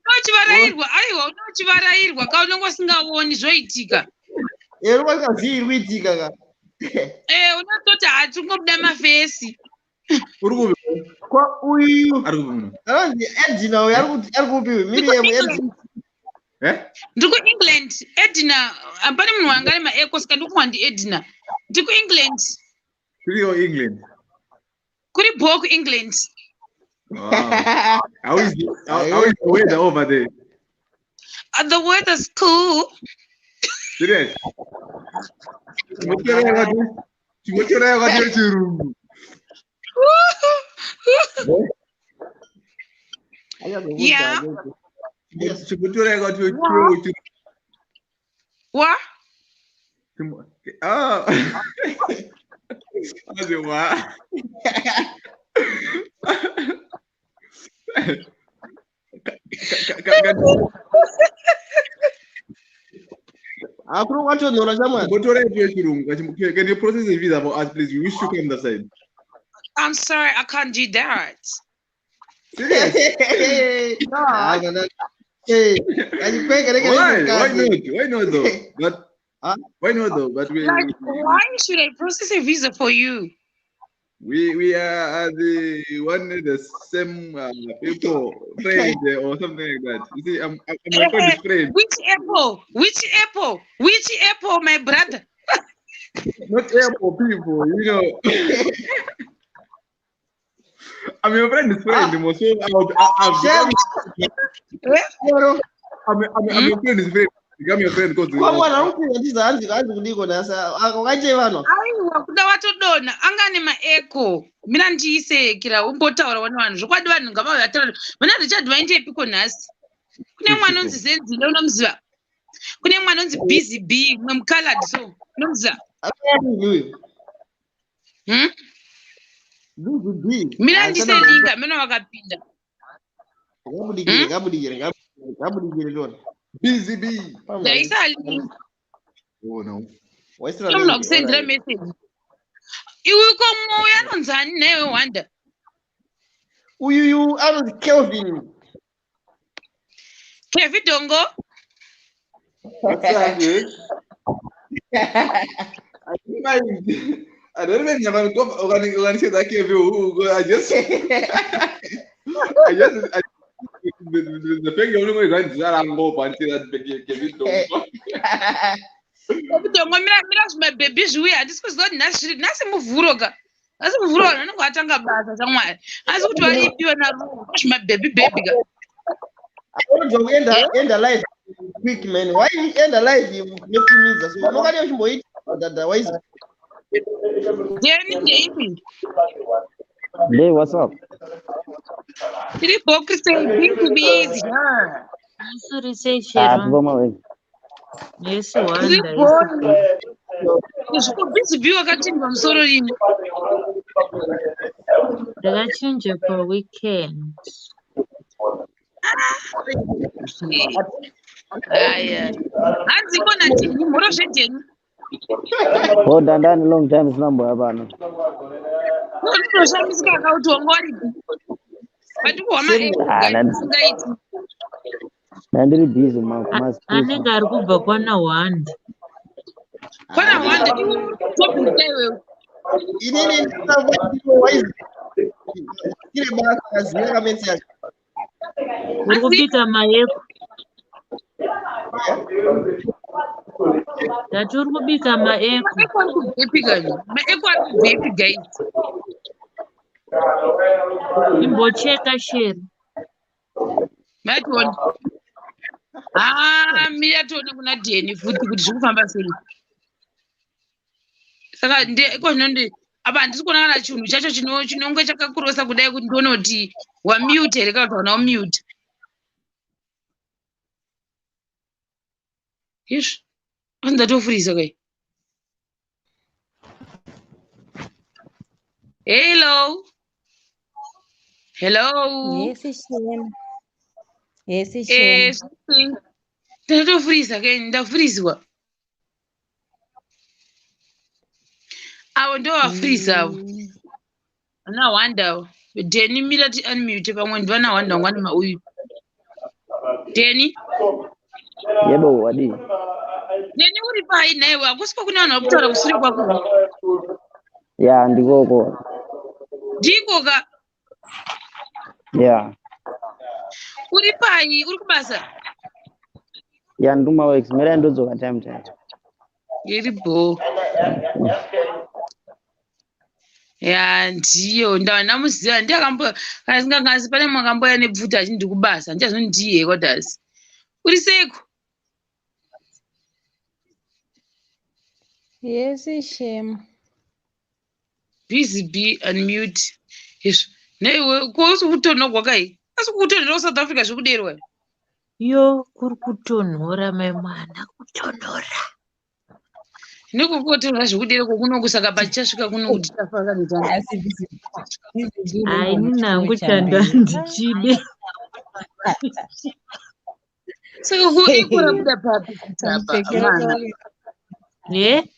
Speaker 1: Unochivarairwa, aiwa unochivarairwa ka unenge usingaoni zvoitika.
Speaker 2: Eh, unenge iri kuitika ka.
Speaker 1: Eh, unototi hatingobuda mafesi.
Speaker 4: Uri kupi?
Speaker 2: Kwa uyu
Speaker 4: Ari kupi muno?
Speaker 2: anonzi Edina uyu ari kupi? Miriam Edina.
Speaker 4: Eh?
Speaker 1: Ndiri kuEngland, Edina, hapana munhu wanga ari maeko saka ndikuwa ndiEdina. Ndiri kuEngland,
Speaker 4: Tiriyo England.
Speaker 1: Kuri bho kuEngland.
Speaker 4: Wow. How is the weather over there?
Speaker 1: The weather's cool.
Speaker 4: Serious? Chimotora yakati chirungu.
Speaker 1: Yeah.
Speaker 4: Chimotora yakati chirungu.
Speaker 1: Wa?
Speaker 4: Ah. Aze wa.
Speaker 2: Hakuna kwatonhora shamwari.
Speaker 4: Chimotora yetu yechirungu. Can you process a visa for us, please? We wish to come that side.
Speaker 1: I'm sorry, I can't do that.
Speaker 4: Serious?
Speaker 2: Ah, kana- Eh, kachikweka reke
Speaker 4: Why? Why
Speaker 2: mukadzi.
Speaker 4: not? Why not though? But
Speaker 2: Huh?
Speaker 4: why not though? But we
Speaker 1: Like, why should I process a visa for you?
Speaker 4: we are the one and the same people friend or something like that. You see, I'm my friend's friend,
Speaker 1: Which apple? Which apple? Which apple, my brother?
Speaker 4: Not airport people, you know. I'm your friend's friend, so I'll
Speaker 2: Shame.
Speaker 4: become,
Speaker 2: Shero.
Speaker 4: I'm your friend's friend. Become your friend because
Speaker 2: Kwa mwana ari kupinda ndizo hanzi hanzi kudiko nhasi wakaitei vanhu.
Speaker 1: Aiwa, kuda watodonha anga ane maeko. Mina ndiisekera umbotaura wane vanhu zvokwadi, vanhu ngavauya vataura. Vana Richard vaindepiko nhasi? Kune mwana unzi Zenzile, unomuziva? Kune mwana unzi Busy B, mwe mucolored, so unomuziva?
Speaker 2: Uyu.
Speaker 1: Hmm?
Speaker 2: Busy B.
Speaker 1: Mina ndiselinga mina wakapinda.
Speaker 2: Ngabudikire,
Speaker 1: Hmm?
Speaker 2: ngabudikire, ngabudikire, ngabudikire tona.
Speaker 4: Busy Bee.
Speaker 1: Ndaisa link.
Speaker 4: Oh no.
Speaker 2: Waisira
Speaker 1: Munhu
Speaker 2: link,
Speaker 1: akusendera
Speaker 2: alright.
Speaker 1: message. Iwe ko mwoyo anonzani naiwe Wanda?
Speaker 2: Uyuyu anonzi Kelvin.
Speaker 1: Kevi Dongo.
Speaker 4: What's up, dude? I don't mind. I don't even have a organize that KV. I just, the thing you only going to go until that big KV don't.
Speaker 1: Kevi Dongo, mira mira zvimabhebhi zviuya. Handisi kuziva kuti nhasi zviri nhasi Muvhuro ka. Nhasi Muvhuro vanhu vanenge vatanga basa chamwari, asi kuti varipiwa naruo zvimabhebhi bhebhi ka.
Speaker 2: Unonzwa kuenda enda live quick, man. Why you enda live nekumidza so unokati uchimboita dada waiza.
Speaker 1: Jeni, ndeipi?
Speaker 5: Hey, what's up?
Speaker 1: Tiri Christian busy.
Speaker 6: Suri sei,
Speaker 5: Ah,
Speaker 6: Shero?
Speaker 5: tiri wewe.
Speaker 6: Yesi Wanda.
Speaker 1: Tiri zviko. Busy B wakachinjwa musoro rini?
Speaker 6: Ndakachinja paweekend.
Speaker 1: Aya, hanzi ikona Jeni, mhoro zvejeni.
Speaker 5: Oh, dandani, long time sinambo hapana.
Speaker 1: Ndinoshamisika akauti wanga waripi patikuhwa.
Speaker 5: Ah,
Speaker 1: Maungaiti.
Speaker 5: Ndandiri busy ma kuma
Speaker 6: Anenge ari kubva kwana Wanda.
Speaker 1: Kwana Wanda tobvita iwewe.
Speaker 2: Inini waiza tire basa kaziva kametsi yacho.
Speaker 6: Uri kubika maeko. Ndati uri kubika maeko.
Speaker 1: Maeko ari kubvepi kani? Maeko ari kubvepi, guys?
Speaker 6: Imbocheka, Sheri.
Speaker 1: Mationa ha, mira tione kuna Dheni futi kuti zviri kufamba sei. Saka iko zvino ndi apa handisi kuona kana chinhu chacho chinonge chakakurosa kudai kuti ndione kuti wamute here kana kuti hauna kumute. Izvi asi ndatofurisa kai. Hello, hello.
Speaker 7: Yes, Shema. Yes,
Speaker 1: Eh,
Speaker 7: Shema.
Speaker 1: Ndatofurisa kai, ndafuriswa. Avo ndo vafurisa avo. Vana Wanda avo. Deni, mira ti unmute, pamwe ndivana Wanda wangwani mauyu Deni.
Speaker 5: Yebo, wadi.
Speaker 1: Deni, uri pai naiwe? Hakusiko kune vanhu vakutaura kusure kwako?
Speaker 5: Ya, ndikoko.
Speaker 1: Ndiko ka?
Speaker 5: Ya.
Speaker 1: Uri pai? Uri kubasa?
Speaker 5: Ya, nduma works. Mera ndodzoka time time.
Speaker 1: Iri bho ya, ndiyo ndava ndamuziva. Ndiakambo kana singangasi pane mumwe akamboya nebvuta achindi kubasa, ndichazondiye kwadhasi. Uri seiko?
Speaker 7: Yes, Shema.
Speaker 1: Busy B, unmute. Izvo naiwe ko usi kutonhogwa kai? Asi kutonhora kuSouth Africa zvekuderwa?
Speaker 6: Yo, kuri kutonhora mai mwana, kutonhora.
Speaker 1: Nekukotonhora zvekudera kokunoku, saka pachichasvika kuno kuti tafa kanitanga.
Speaker 7: Asi busy busy
Speaker 6: Hai, ini hangu chando handichide.
Speaker 1: Saka ko iko rabuda papi kuti apa mwana?
Speaker 6: Ne?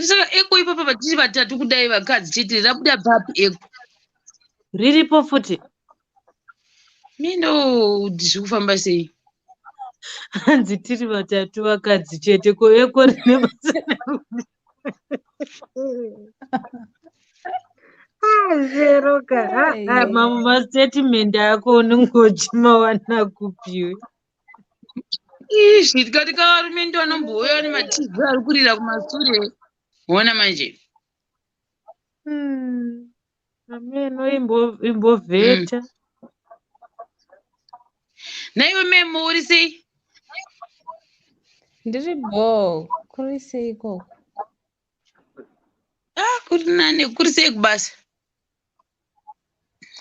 Speaker 1: Saka eko ipapa patiri vatatu kudai vakadzi chete, rabuda papi eko?
Speaker 6: Riripo futi.
Speaker 1: Mino zviri kufamba sei?
Speaker 6: Hanzi tiri vatatu vakadzi chete, ko eko rine basa nerume. Ah, Sheroka, ah, ah, mamwe mastatement ako unenge uchimawana kupiwe.
Speaker 1: Izvi tikati kavarume ndo vanombouya nematv ari kurira kumasure. Hona manje.
Speaker 6: Ameno imbovheta.
Speaker 1: Naiwe memo uri sei?
Speaker 7: Ndiri bho, kuri sei ikoko?
Speaker 1: Ah, kuri nani, kuri sei kubasa?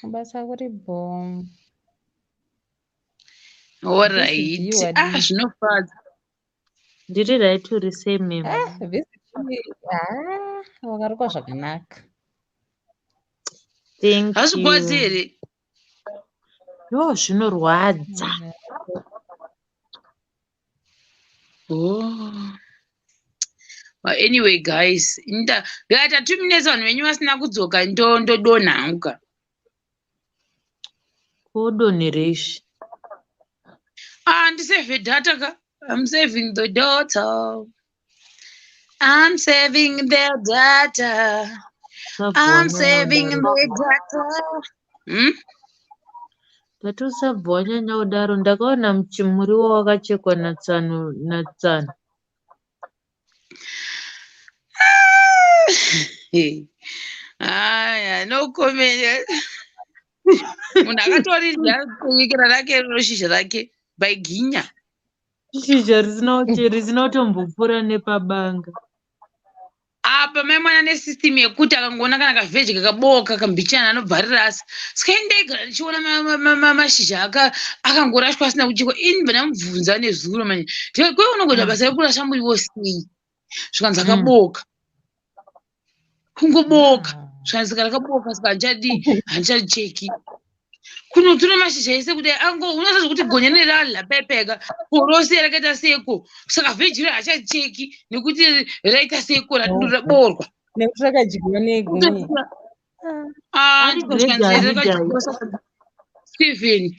Speaker 7: Kubasa kuri bho.
Speaker 1: Alright.
Speaker 7: VCD
Speaker 1: Ah,
Speaker 7: wadii?
Speaker 1: zvinofadza.
Speaker 6: Ndiri right, uri sei memo?
Speaker 7: Ah, VCD, ah, wakarukwa zvakanaka.
Speaker 6: Thank
Speaker 1: Hazvigwadzi
Speaker 6: you.
Speaker 1: here?
Speaker 6: Yo, zvinorwadza.
Speaker 1: Oh. Well, anyway guys, nda ndikaita 2 minutes vanhu venyu vasina kudzoka ndodonha hangu ka.
Speaker 6: Kodonherei izvi?
Speaker 1: Ah, ndisave data ka. I'm saving the data. I'm saving the data.
Speaker 6: Usabva
Speaker 1: I'm
Speaker 6: wanyanya
Speaker 1: saving
Speaker 6: kudaro.
Speaker 1: the data.
Speaker 6: Ndati usabva wanyanya kudaro. Ndakaona muriwo wakachekwa natsano natsano.
Speaker 1: Aya, no comment. Munhu akatoridya kunyikira rake rino shizha rake by ginya.
Speaker 6: Shizha risina kutombopfuura nepabanga.
Speaker 1: Apa mai mwana nesystem yekuti akangoona kana kavheji kakaboka kambichana anobva arirasa. Saka ini ndaigara ndichiona mashizha akangorashwa asina kuchekwa. Ini ndibva ndamubvunza nezuro manje. Ndikati kwe unongoita basa rekurasha muriwo sei? Zvikanzi akaboka. Kungoboka. Zvikanzi saka rakaboka saka handichadi handichacheki. Kunotora mashizha ese kudai ango unoziva zvekuti gonya nerala pepeka korose rakaita seko saka vheji iro hachacheki nekuti raita seko raborwa.
Speaker 7: Nekuti rakadyiwa negunye.
Speaker 1: Ah,
Speaker 6: Ari
Speaker 1: ndiko zvikanzi
Speaker 6: grade ani
Speaker 1: rakadyiwa saka Steven.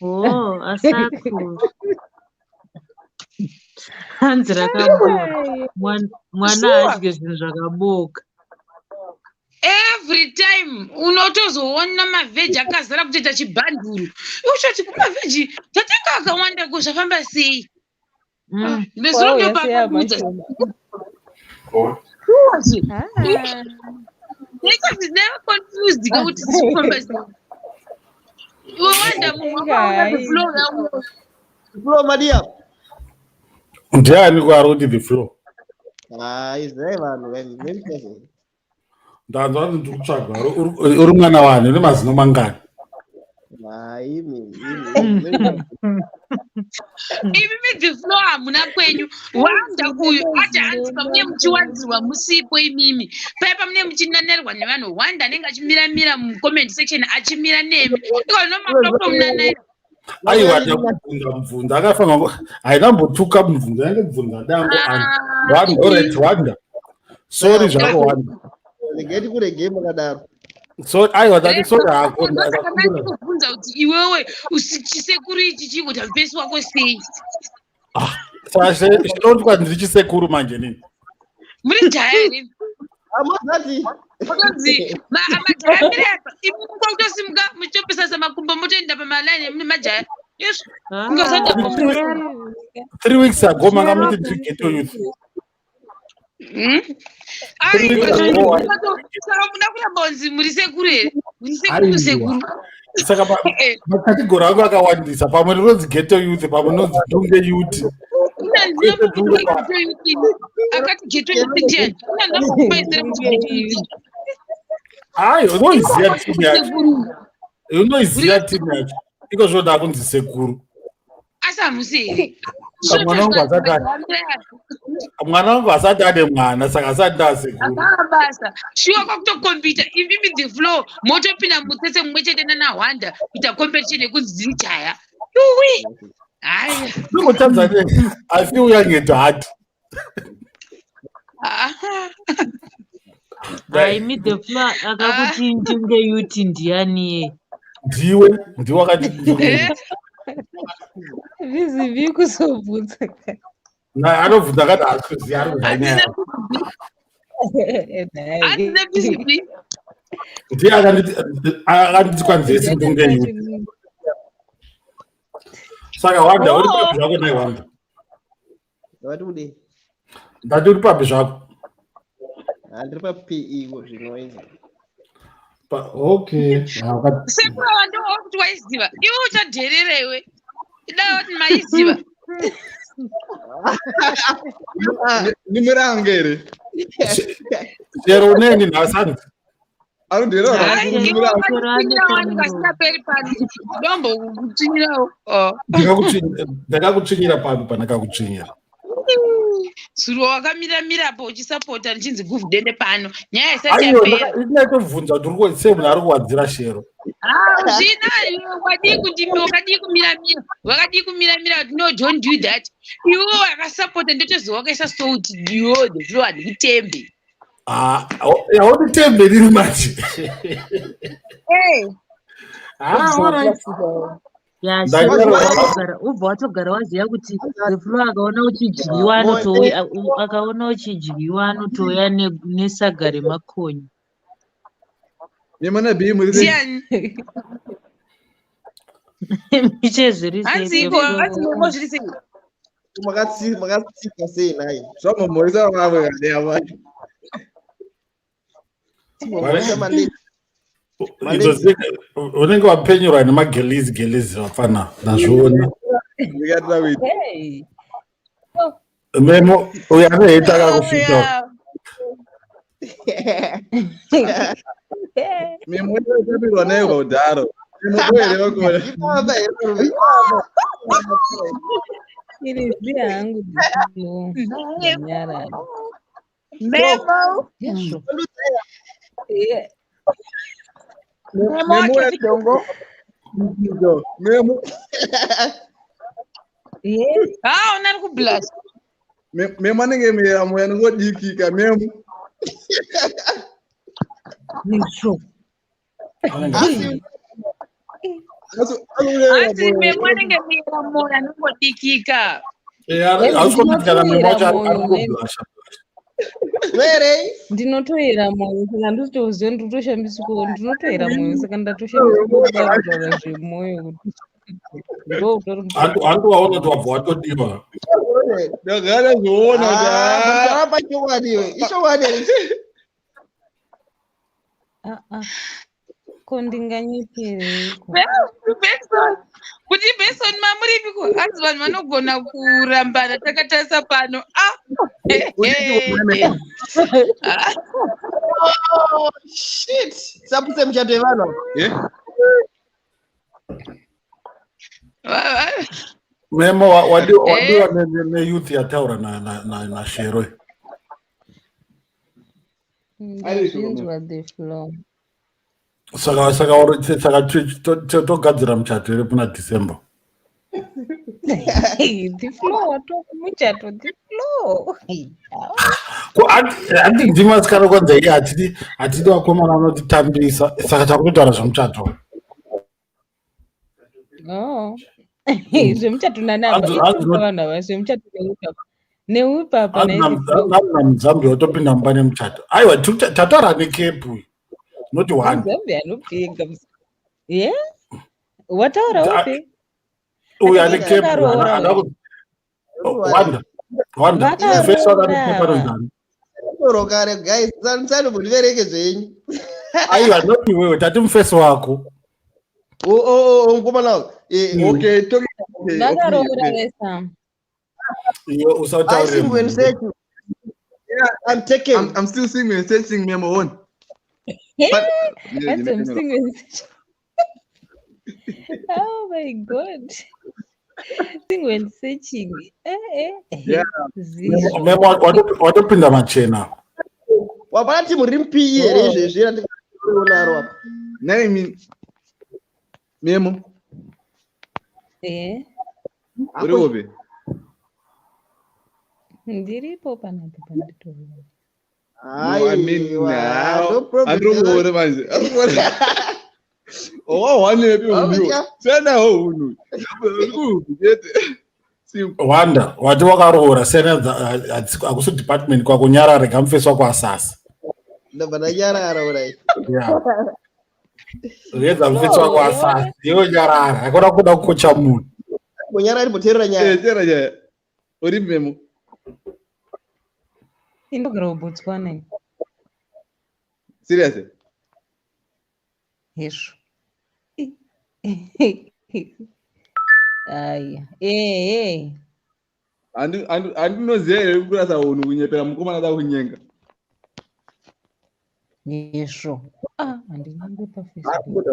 Speaker 6: Oh, asakura. Hanzi rakaboka. Mwana
Speaker 1: Sure.
Speaker 6: haadye zvinhu zvakaboka.
Speaker 1: Every time unotozoona mavheji akazara kutoita chibhanduru. Uchoti kumavheji tatenga akawanda ko zvafamba sei? Nezuro
Speaker 7: Wauya
Speaker 1: ndo
Speaker 7: sei
Speaker 1: paakaudza.
Speaker 7: amashoma?
Speaker 1: Sure. Ndava confused kuti zvifamba sei. Iwe wanda munhu wakaona the flow yangu.
Speaker 2: Flow madia.
Speaker 8: Ndiani kwaari kuti the flow?
Speaker 2: Ah, izai vanhu vai.
Speaker 8: Ndanzwa kuti ndiri kutsvagwa. Uri mwana wani? Une mazino mangani?
Speaker 2: Ah, imi, imi.
Speaker 1: Imi the flow hamuna kwenyu. Wanda uyu ati hanzi pamune muchiwanzirwa musipo imimi. Paya pamune muchinanerwa nevanhu. Wanda anenge achimiramira mucomment section achimira nemi. Iko nomapromunanera.
Speaker 8: Aiwa, ndakubvunza mubvunzo akafanira haina mbotuka mubvunzo yange bvunza dango ani. Wanda, alright, Wanda. Sorry zvako Wanda.
Speaker 2: Regai tikuregei makadaro.
Speaker 8: So aiwa, ndati sorry hako.
Speaker 1: Saka ndikubvunza kuti iwewe chisekuru ichi chikuita mupesi wako sei?
Speaker 8: Saka chinotwa ndiri chisekuru manje nini?
Speaker 1: Muri jaya here?
Speaker 2: Amazati.
Speaker 1: Otonzi majaya mire apa. Imi kwakutosimuka muchitopesa semakumbo motoenda pamalaini mune majaya. Izvo kungasati
Speaker 8: 3 weeks ago manga muti ndiri ghetto youth. 3 weeks ago Wanda.
Speaker 1: Saka muda kuramba kunzi muri sekuru here? Muri sekuru
Speaker 8: Aiwa.
Speaker 1: sekuru.
Speaker 8: Saka macategory angu akawandisa. Pamwe rinonzi ghetto youth, pamwe rinonzi dunge youth. Kwete dunge
Speaker 1: Akati ghetto youth ndiani? Unandambokupaisira kuti ghetto youth.
Speaker 8: Hayi, unoiziva timu yacho. Unoiziva timu yacho. Iko zvino ndakunzi sekuru.
Speaker 1: Asi hamusi here?
Speaker 8: Mwana wangu asati mwana wangu asati ane mwana, saka asati ndaasekuru.
Speaker 1: Hapana basa. Shuwa kwakutokombita imimi the flow motopinda mutsetse mumwe chete nana Wanda kuita competition yekunzi dziri jaya. Yuwi. Haya.
Speaker 8: Ndingotadza ne I feel young at heart.
Speaker 6: Hai, mi the flow akakuti ndinge yuti ndiani ye?
Speaker 8: Ndiwe, ndiwe wakati ndunge.
Speaker 7: Busy kuzobvunza.
Speaker 8: Na anobvunza akati haasi kuziva, ari kuziva nyaya.
Speaker 1: Hanzi Busy B.
Speaker 8: Ndiye akanditi kwanzi yesi ndunge youth. Saka Wanda, uri papi zvako nai Wanda?
Speaker 2: Ndati kudii?
Speaker 8: Ndati uri papi zvako?
Speaker 2: Handiri paPE ko zvino izvi.
Speaker 8: Okay. Ah,
Speaker 1: Sekuru ndo kuti waiziva. Iwe uchadherera iwe. Idai kuti maiziva.
Speaker 4: Nimurange here?
Speaker 8: Chero uneni nhasi hanzi.
Speaker 4: Anodherera.
Speaker 1: Hai, iwe
Speaker 4: Nimurange.
Speaker 1: wakatitsinyira wani kasingaperi pano. Dombokutsinyirawo. Oh.
Speaker 8: Ndakakutsvinyira papi pandakakutsvinyira?
Speaker 1: Zuro wakamira mirapo uchisapota ndichinzi guvhu dende pano. Nyaya isati
Speaker 8: Aiwa,
Speaker 1: yapera.
Speaker 8: ndinatobvunza kuti uri sei munhu ari kuwadzira Shero.
Speaker 1: Ah, zvina wadii kuti wakadii kumiramira, wakadii kumiramira kuti no, don't do that. Iwe wakasapota, ndotoziva wakaisa salt iwe the floor handikutembe.
Speaker 8: Ah, haunditembe riri manje.
Speaker 1: Hey.
Speaker 8: Ah, alright.
Speaker 6: Ya.
Speaker 8: Ndanyarara.
Speaker 6: Ubva watogara waziva kuti the floor akaona uchidyiwa anotouya, akaona uchidyiwa anotouya nesaga remakonye.
Speaker 4: Nemana B, muri sei?
Speaker 1: Ndiani?
Speaker 6: Miche, zviri sei?
Speaker 1: Hanzi
Speaker 6: The
Speaker 1: iko,
Speaker 6: Floor?
Speaker 1: hanzi Memo, zviri sei?
Speaker 2: Makatsika sei nhai?
Speaker 4: Zvamomhoresa vamwe kade ava.
Speaker 2: Timomhoresa maleti.
Speaker 8: Idzo unenge wapenyurwa nemagelisi gelisi vafana, ndazviona.
Speaker 4: Ndikatira kuita.
Speaker 7: Hey.
Speaker 8: Memo, uyo ane hate akakufita.
Speaker 4: Memo yakabirwa nayo kudharo. Memo here vakona?
Speaker 2: Ipapa here varume? Ipapa.
Speaker 7: Iri zvi hangu ndino ndanyarara.
Speaker 1: Memo.
Speaker 7: Yezvo. Yeah.
Speaker 1: Memo
Speaker 4: Memo
Speaker 1: wake dongo.
Speaker 4: Memo.
Speaker 7: Yeah.
Speaker 1: Ah, unari kublash.
Speaker 4: Memo anenge mera moyo anongodikika Memo.
Speaker 6: Yezvo.
Speaker 2: Asi
Speaker 1: Hanzi Memo anenge mera moyo anongodikika.
Speaker 8: Hausi kana Memo wacho ari
Speaker 7: Ndinotoyera moyo.
Speaker 8: kublasha.
Speaker 2: Verei.
Speaker 7: Ndinotoyera moyo, saka ndisitoziva ndinotoshambiswa, ndinotoyera moyo, saka ndatoshambiswa kudai kutaura zvemwoyo kuti ndo utori.
Speaker 8: Handi waona kuti wabva watodiwa.
Speaker 4: Ndagara zvoona kuti ah,
Speaker 2: Taura pachokwadi iwe. Ichokwadi here?
Speaker 7: Ah, ah. Ko ndinganyepereiko?
Speaker 1: Benson, kuti Benson, mamuripiko? Hanzi vanhu vanogona kurambana takatarisa pano. Ah. Ah.
Speaker 2: Oh, shit. Sapuse muchato yevanhu ava.
Speaker 4: Eh?
Speaker 8: Memo, wadiwa neyouth yataura naShero.
Speaker 7: Ndazvinzwa, the floor.
Speaker 8: Saka togadzira muchato here kuna December?
Speaker 7: The floor, watokumuchato the floor.
Speaker 8: Ko handi ndimasikana kwanza iye hatidi vakomana vanotitambisa, saka takutotaura zvemuchato.
Speaker 7: Oh. Zvemuchato nanapa vanhu ava, zvemuchato neupapa neupapa.
Speaker 8: Namna muZambia watopinda mumba nemuchato. Aiwa, tataura nekepu, not one.
Speaker 7: Zambia anopenga. Ye, wataura upi?
Speaker 8: Uyu ane kepu. Wanda, Wanda, mufesi wakane kepu anonzani?
Speaker 2: Toro kare guys, musanombondivereke zvenyu.
Speaker 8: Aiwa, not iwewe, tati mufesi wako.
Speaker 2: Oh, mukomana wangu.
Speaker 4: Okay, talking okay.
Speaker 7: Vakaroora vesa.
Speaker 8: Iwe
Speaker 2: I single and
Speaker 8: usautaure.
Speaker 2: searching.
Speaker 4: Yeah,
Speaker 2: I'm taken.
Speaker 4: I'm still single and searching, Memo on. But yeah,
Speaker 7: That's I'm single and searching. Oh my God. Single and searching. Eh, eh.
Speaker 4: Yeah.
Speaker 7: Zizvo.
Speaker 8: Memo, watopinda machena.
Speaker 2: Wapana timu riri muPE here izvezvi randikaonaro apa?
Speaker 4: Now I mean Memo,
Speaker 7: Eh,
Speaker 4: uri upi?
Speaker 7: Ndiripo panapa panditori.
Speaker 4: No, I mean
Speaker 2: Aiwa,
Speaker 4: now.
Speaker 2: no problem.
Speaker 4: Andiri kuona manje. Andiri kuona. Wahwanepi hunhu?
Speaker 2: Yeah.
Speaker 4: Siyanawo hunhu. Kupi chete. Simple.
Speaker 8: Wanda, wati wakaroora siyana hakusi department kwako nyarara rega mufesi wako asasa.
Speaker 2: Ndabva ndanyarara urai.
Speaker 8: Yeah. Rega mufesi wako asasa. Iwe nyarara, hakuna kuda kukocha munhu.
Speaker 2: Kunyarara ndimboteerera nyaya.
Speaker 4: Eh, tera nyaya. Uri memo.
Speaker 7: Indogara kuBotswana ini.
Speaker 4: Serious.
Speaker 7: Hezvo. Aya. Ehe.
Speaker 4: Andinoziva here kurasa hunhu kunyepera mukomana ada kunyenga.
Speaker 7: Hezvo. Ah, handinyange paFacebook.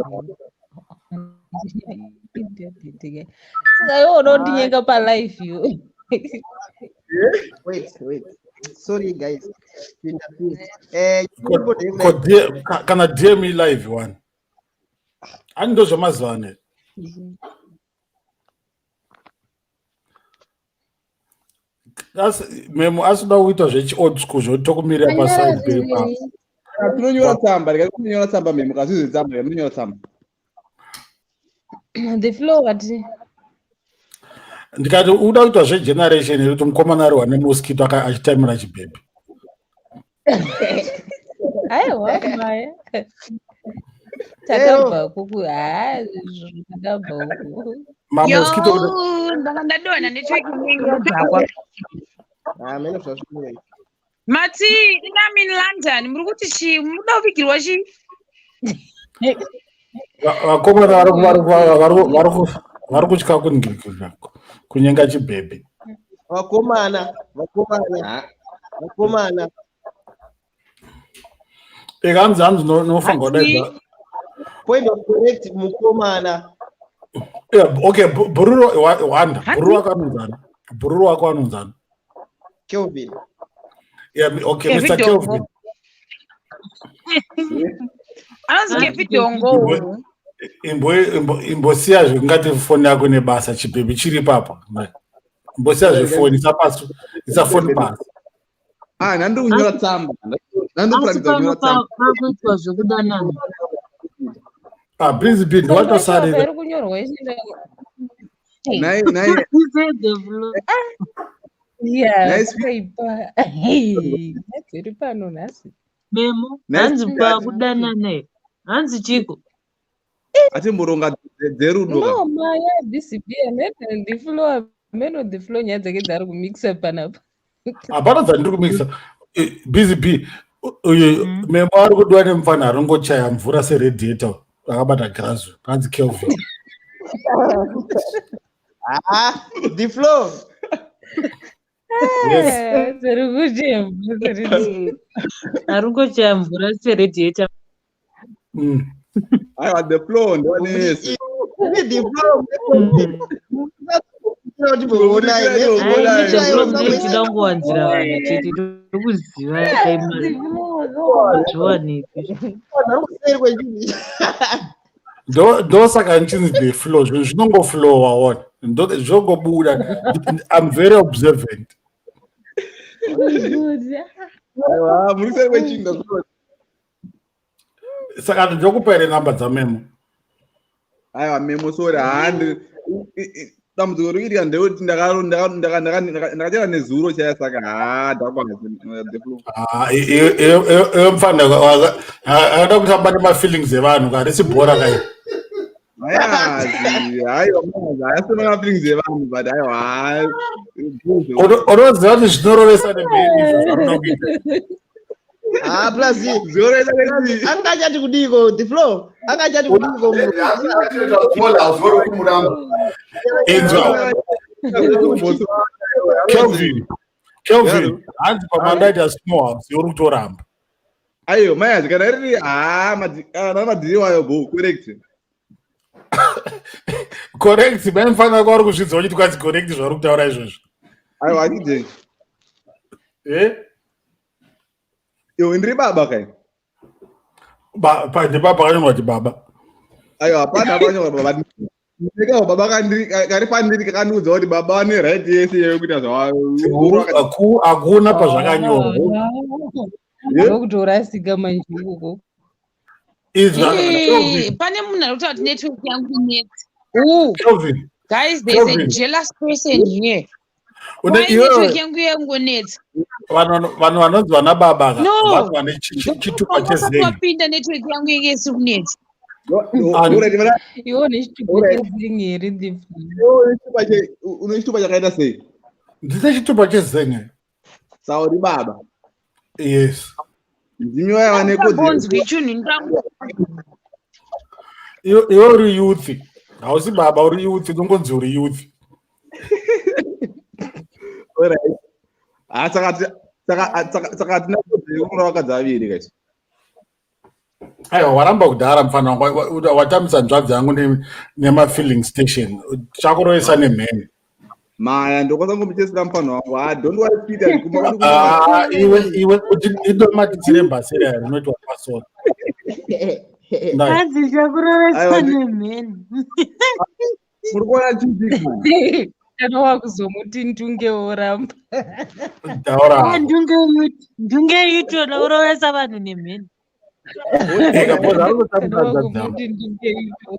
Speaker 7: Saka iwe unondinyenga palive iwe.
Speaker 2: Wait, wait. Sorry guys. To interfere. Eh,
Speaker 8: Ko kana DM live one. Ani ndo zvemazuva ano. Asi memo asida kuita zvechi old school zvekuti tokumirira paside pepa.
Speaker 4: Tinonyora tsamba, rega kunyora tsamba memo, kazvizi tsamba, rega tinonyora tsamba.
Speaker 7: The flow wati.
Speaker 8: Ndikati uda kuita zvegeneration yekuti mukomana ari wane mosquito achitaimira chibhebhi.
Speaker 7: Aiwa maya. Takabva kuku ha takabva uku.
Speaker 8: Mamosquito kuti
Speaker 1: Yo, ndanga ndadonha network inenge yadhakwa.
Speaker 2: Ah, meno zvazvinoita.
Speaker 1: Mati, inam in London, muri kuti chii? Munoda kuvigirwa chii?
Speaker 8: Vakomana vari kutya kunyenga chibhebhi.
Speaker 2: Vakomana, vakomana, vakomana.
Speaker 8: Eka hanzi hanzi nofanirwa kudaidza.
Speaker 2: Point of correct mukomana.
Speaker 8: Yeah, okay, bhururu wanda. Bhururu wako anonzana. Bhururu wako anonzana.
Speaker 2: Kelvin.
Speaker 8: Yeah, okay,
Speaker 1: Kevin
Speaker 8: Mr.
Speaker 1: Dongo.
Speaker 8: Kelvin.
Speaker 1: Anonzi Kevi Dongo uyu.
Speaker 8: Imbosiya zvekungati foni yako nebasa chibhebhi chiri papa. Imbosiya zvefoni isa pasi, isa foni pasi.
Speaker 4: Ah, nandi kunyora tsamba. Nandi
Speaker 6: Asi
Speaker 4: kuratidza
Speaker 6: pano
Speaker 4: kunyora tsamba.
Speaker 6: pakuitwa zvekudanana.
Speaker 8: Ah, busy bee ndiwatosarira.
Speaker 7: Iri kunyorwa ichienda.
Speaker 4: Nai nai
Speaker 6: Said the flow.
Speaker 7: Yeah,
Speaker 4: Nice.
Speaker 7: pakaipa. Dziri pano nhasi.
Speaker 6: Memo,
Speaker 4: Nice.
Speaker 6: hanzi pakudanana here? Hanzi chiko?
Speaker 4: atimboronga dzerudo ka.
Speaker 7: No, maya busy bee meno the flow meno the flow nyaya dzake dzaari kumixa panapa.
Speaker 8: Hapana dzandiri kumixa. Busy bee uyu memo ari kudiwa nemufana aringochaya mvura seradiator akabata girazi hanzi Kelvin.
Speaker 2: Ah, the flow.
Speaker 8: Yes.
Speaker 7: Dziri kuchaya mvura seradiator.
Speaker 6: Ari kungochaya mvura seradiator.
Speaker 4: Aiwa the flow ndiwanese.
Speaker 2: The flow.
Speaker 6: Ai, the flow munoitida kungowanzira vanhu chete. Tokuziva zviwanikwi.
Speaker 8: Ndosaka nchinzi the flow zvinhu zvinongoflowa wona zvinongobuda. I'm very observant.
Speaker 4: Aiwa, muri kuseri kwechinga zvino.
Speaker 8: Saka ndokupa here namba dzamemo?
Speaker 4: Aiwa memo sorry handi dambudziko riri kuitika ndekuti ndakachera nezuro chaya saka haa dhakwa the flow.
Speaker 8: Ah, iwe mufana akada kutamba nemafeelings evanhu karisi bhora kai.
Speaker 4: Hayazi, haiwa mazi, hayasina mafeelings evanhu but aiwa haa.
Speaker 8: Unoziva kuti zvinorovesa nemheni izvo zvaruda kuita.
Speaker 2: Ah, plus
Speaker 4: Zvinorevesa kuti
Speaker 2: anga achati kudiko the flow. Anga achati kudiko.
Speaker 8: Inzwa Kelvin, Kelvin, hanzi pamandaita small house uri kutoramba.
Speaker 4: Aiwa mayazi kana riri haa kana madhiri wayo bo correct.
Speaker 8: Correct, maimufana wako vari kuzvidza uchiti kwanzi correct zvauri kutaura izvozvo.
Speaker 4: Aiwa achidei.
Speaker 8: Eh?
Speaker 4: Iwe ndiri baba kai.
Speaker 8: Ndibaba kanyorwa kuti baba.
Speaker 4: Aiwa hapana hapana baba. Ndikawo baba kari pandiri kakandiudza kuti baba vane right yese yekuita zvawa.
Speaker 8: Hakuna pazvakanyorwa.
Speaker 7: Ndokutorasika manje ikoko.
Speaker 8: Izwa
Speaker 1: Eh, pane munhu ari kutaura kuti network yangu inetsa. Ooh,
Speaker 8: Kelvin,
Speaker 1: guys, there's a
Speaker 8: Kelvin.
Speaker 1: jealous person here.
Speaker 8: Une
Speaker 1: Why network
Speaker 8: iwewe
Speaker 1: yangu yangonetsa?
Speaker 8: vanhu vanonzi vana baba ka
Speaker 1: No.
Speaker 8: vanhu vane chitupa
Speaker 1: Ndopakasati
Speaker 8: chezengi.
Speaker 1: wapinda network yangu yenge isiri kunetsa.
Speaker 4: Alright, vana-
Speaker 7: Iwe une chitupa
Speaker 4: Alright.
Speaker 7: chezengi here the
Speaker 4: iwe une chitupa chakaita sei?
Speaker 8: Ndine chitupa chezengi.
Speaker 4: Sauri baba.
Speaker 8: Yes.
Speaker 4: Ndimi vaya vane kodzero.
Speaker 1: Ndambonzwi chinhu ndangu.
Speaker 8: Iwe uri youth. Hausi baba uri youth, unongonzi uri youth.
Speaker 4: Alright. Ah, saka hatina kodzero yekuroora vakadzi vaviri guys.
Speaker 8: Aiwa waramba kudhara mufana wangu watambisa nzvadzi yangu nemafilling station. Chakuroesa nemheni.
Speaker 4: Maya ndokwanisa kungomuchesera mufana wangu. Ah, don't worry Peter, kumba kwedu
Speaker 8: Ah, iwe kuti idomatitsire bhasera rinoitwa pasoro. Ndai.
Speaker 6: Hanzi chakurovesa
Speaker 4: Aiwa,
Speaker 6: nemheni.
Speaker 4: Muri kuona chii?
Speaker 7: Kana wakuzomuti ndunge woramba.
Speaker 8: Taura.
Speaker 6: Ah, ndunge itona urovesa vanhu nemheni.
Speaker 8: Eka bhoza ari
Speaker 7: Kana
Speaker 8: kutambisa nzvadzi yangu.
Speaker 7: wakuzomuti ndunge ito.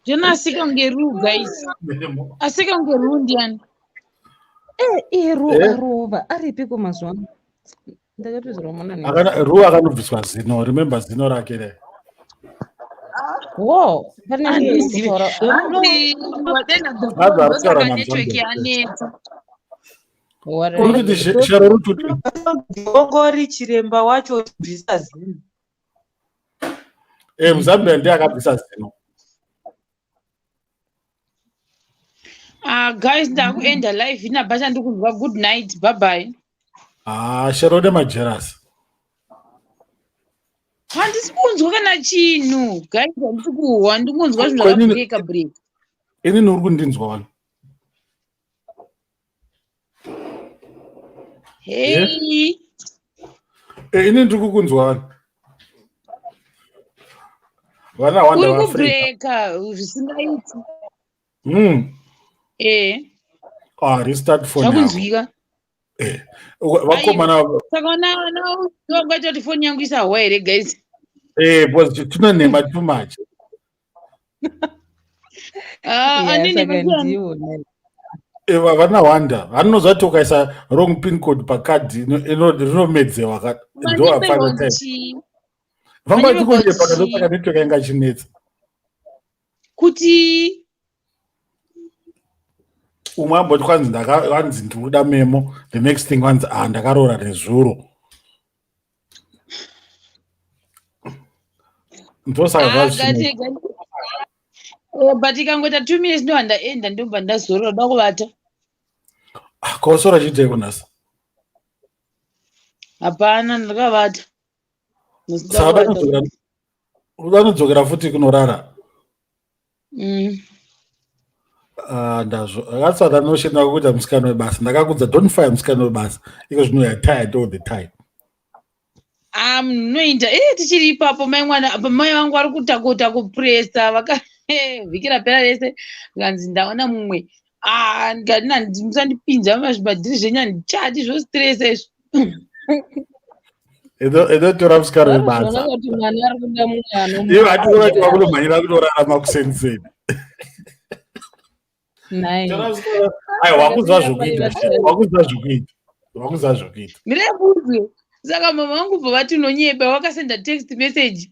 Speaker 1: Jona asika kunge ru guys. Asika kunge ru ndiani?
Speaker 7: Eh, iye ru
Speaker 8: Eh?
Speaker 7: arova aripiko mazuva ano? Ndakatozorwa mona ne.
Speaker 8: Ru akanobviswa zino, remember zino rake re.
Speaker 7: Wo, pane
Speaker 1: Handizivi.
Speaker 7: kutaura.
Speaker 1: Hanzi wadena the
Speaker 8: Hanzi ari kutaura
Speaker 1: ndosaka network
Speaker 8: namzambiya.
Speaker 1: yanetsa.
Speaker 8: Uri kuti Shero uri kuti
Speaker 6: Ongori chiremba wacho bvisa zino.
Speaker 8: eh Muzambia ndiye akabvisa zino.
Speaker 1: Ah, guys, ndakuenda live inabasha ndikunzwa good night. Bye bye.
Speaker 8: Ah, Shero une majerasi.
Speaker 1: Handisi kunzwa kana chinhu. Guys, handisi kuhwa, ndikunzwa zvinhu
Speaker 8: Kwenini
Speaker 1: zvakabreaka break.
Speaker 8: inini uri kundinzwa wani? Eh?
Speaker 1: Hey.
Speaker 8: Eh, inini ndiri kukunzwa wani? Vana wanda
Speaker 1: Uri
Speaker 8: vaAfrica.
Speaker 1: kubreaka zvisingaiti. Eh,
Speaker 8: Ah, restart phone yako.
Speaker 1: zvakunzwika.
Speaker 8: Eh. Vakomana
Speaker 1: Saka vana vangaita kuti foni yangu isahwa here guys?
Speaker 8: eh because tine nhema too much.
Speaker 1: Ah,
Speaker 7: Yeah,
Speaker 1: anini
Speaker 7: saka
Speaker 1: ndiani?
Speaker 7: ndiwo ne.
Speaker 8: Eh, vana wanda vanozva kuti ukaisa wrong pin code pakadhi rinomedzewa ka ndo
Speaker 1: Vanyeperwa
Speaker 8: hapana time.
Speaker 1: chii?
Speaker 8: Vanga
Speaker 1: Vanyeperwa
Speaker 8: vachikonyepa
Speaker 1: chii?
Speaker 8: ndosaka network yanga ichinetsa.
Speaker 1: Kuti
Speaker 8: Umwe amboti kwanzi kwanzi ndiri kuda memo the next thing kwanzi ah ndakaroora nezuro. Ndosaka
Speaker 1: ah,
Speaker 8: zvazvinetsa.
Speaker 1: gati Eh, but ikangoita 2 minutes ndobva ndaenda ndobva ndazorora da kuvata.
Speaker 8: Ah, kosora chiitei nhasi?
Speaker 1: Hapana, ndakavata. Ndosida
Speaker 8: Saka
Speaker 1: kuvata.
Speaker 8: vanodzokera futi kunorara. Ah, ndazvo akasaka notion yako kuita musikana webasa ndakakudza don't fire musikana webasa iko zvino you're tired all the time.
Speaker 1: Ah, munhu unoita tichiri ipapo mai mwana apa mai vangu vari kutakota kupuresa vaka vhiki rapera rese zvikanzi ndaona mumwe. Ah, ndikati nandi musandipinza mumazvibhadhiri zvenyu handichadi zvostresa izvo.
Speaker 8: Inotora musikana
Speaker 7: Vanozviona
Speaker 8: webasa.
Speaker 7: kuti mwana ari kuda mumwe
Speaker 8: Ivo hatikuona kuti
Speaker 7: anomuda.
Speaker 8: vakunomhanyira kunorara makuseniseni.
Speaker 7: Nhai.
Speaker 8: Tora musikana. Aiwa wakuziva zvokuita. Wakuziva zvokuita. Wakuziva zvokuita.
Speaker 1: Mirembuzwe. Saka mama vangu bva vati unonyepa vakasenda text message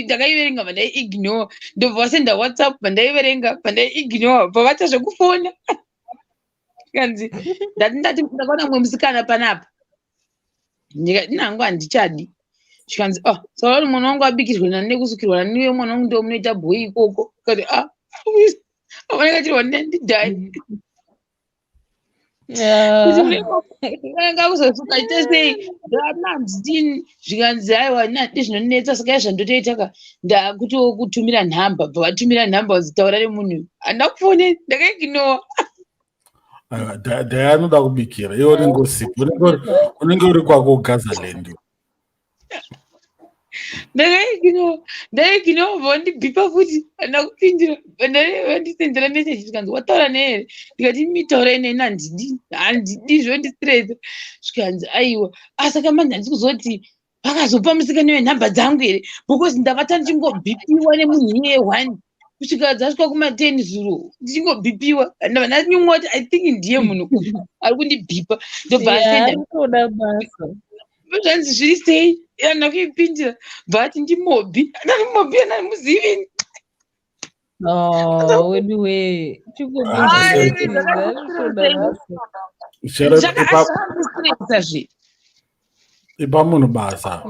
Speaker 1: ndakaiverenga vandaiignore ndobva vasenda WhatsApp vandaiverenga vandaiignore bva vaita zvekufona. Kanzi ndati ndakaona mumwe musikana panapa. Ndikati nangu handichadi. Zvikanzi ah saka uri mwana wangu abikirwe nani nekusukirwa nani uye mwana wangu ndiwo munoita bhoi ikoko. Kati ah avanenge ndidhai. Kuti kuzosuka ite sei ndanandidini zvikanzi aiwa nadi zvinonetsa saka zvandotoita ka ndakutokutumira nhamba bva vatumira nhamba vazitaura nemunhu handina kufone ndakaignowa.
Speaker 8: Aiwa Dhaya anoda kubikira iwe unenge usipo unenge uri kwako kuGazaland.
Speaker 1: Ndakaignowa ndaignowa bva vandibhipa futi handina kupindura vandisendera meseji zvikanzi wataura naye here ndikati mitaurai neni handidi handidi zvondistresa zvikanzi aiwa asaka manje handisi kuzoti Vakazopa musikana wenhamba dzangu here? Because ndavata ndichingobhipiwa nemunhu iyeye one kusvika dzasvika kuma10 zuro, ndichingobhipiwa. Ndabva ndanyumwa kuti I think ndiye munhu uyu ari kundibhipa. Ndobva asenda.
Speaker 7: Arikutoda basa.
Speaker 1: Zvanzi zviri sei? Handina kuipindira. Bva ati ndimobi. Andani mobi, andani muzivi.
Speaker 7: Oh, wedu wee.
Speaker 8: Ah,
Speaker 7: Chingobvunza basa.
Speaker 8: Chero
Speaker 1: Zvakaashandistresa zve.
Speaker 8: Ipa munhu basa.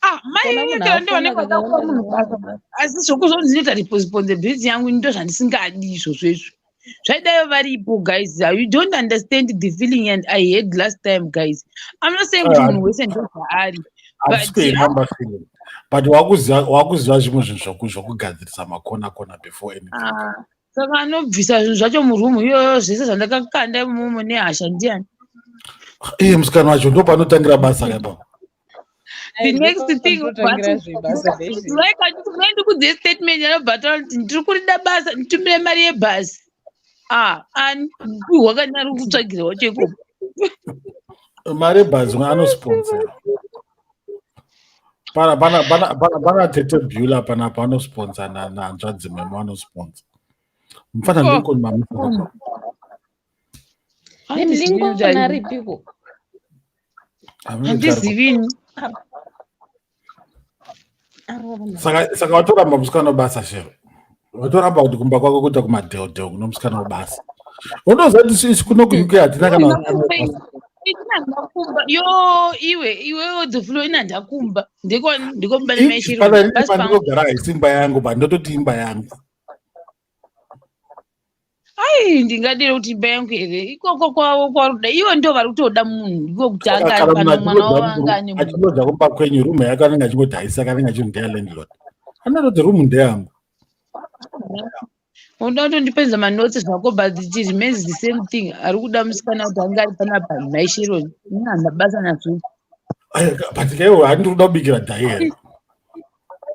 Speaker 1: Ah, mai
Speaker 7: Kona munhu
Speaker 1: vekera ndo
Speaker 7: afona
Speaker 1: vanenge vakakupa
Speaker 7: kakawanda
Speaker 1: munhu basa. Asi zvokuzonzi ndinoita responsibility yangu, ndo zvandisingadi izvozvo izvo. Zvaidaiwo varipo, guys. You don't understand the feeling and I had last time, guys. I'm not saying kuti
Speaker 8: Ah,
Speaker 1: munhu wese ndo zvaari.
Speaker 8: Hatisi
Speaker 1: But
Speaker 8: kuiramba feeling, but wakuziva zvimwe zvinhu zvokugadzirisa makona kona before anything.
Speaker 1: Ah, saka anobvisa zvinhu zvacho murumu iyoyo, zvese zvandakakanda imomo nehasha, ndiani?
Speaker 8: Iye musikana wacho ndo panotangira basa kaipapo.
Speaker 1: The next thing,
Speaker 7: Panotangira zvebasa ndezvi.
Speaker 1: ndikudze statement anobva ataura kuti ndiri kurida basa, nditumire mari yebhasi. Ah, ani kuhwa kana ari kutsvagira wacho ikoko?
Speaker 8: Mari yebhazi anosponsora. Pana Tete Bula panapa anosponsor, nahanzvadzi Memo anosponsor. Mufana
Speaker 1: Oh.
Speaker 8: Lincoln mamisa.
Speaker 7: Lincoln aripiko?
Speaker 1: Handizivini.
Speaker 8: Saka watoramba musikana webasa, Shero. Watoramba kuti kumba kwako kuita kumadheodheo kuno musikana webasa. Unoziva kuti isu kuno kuUK hatina kana vasikana vebasa.
Speaker 1: Inandakumba yo iwe, iwewo the flow inandakumba ndiko ndiko
Speaker 8: Pana inini pandinogara haisi imba yangu, but ndototi imba yangu.
Speaker 1: Ai, ndingadire kuti imba yangu here? Ikoko kwavo kwaruda ivo ndo vari kutoda munhu iko kuti
Speaker 8: Saka
Speaker 1: anga
Speaker 8: kana
Speaker 1: ari
Speaker 8: munhu
Speaker 1: pano, mwana wavo anga
Speaker 8: achilodza
Speaker 1: ane munhu.
Speaker 8: Achilodza kumba kwenyu, rumu yake anenge achingoti haisi yake, anenge achiti ndeya landlord. Anototi rumu ndeyangu.
Speaker 1: Unoda kutondipedza manotsi zvako, but it remains the same thing. Ari kuda musikana kuti anga ari panapa, nhai Shero, ini handina basa nazvo.
Speaker 8: Ai, but kaiwo handiri kuda kubikira dhai here?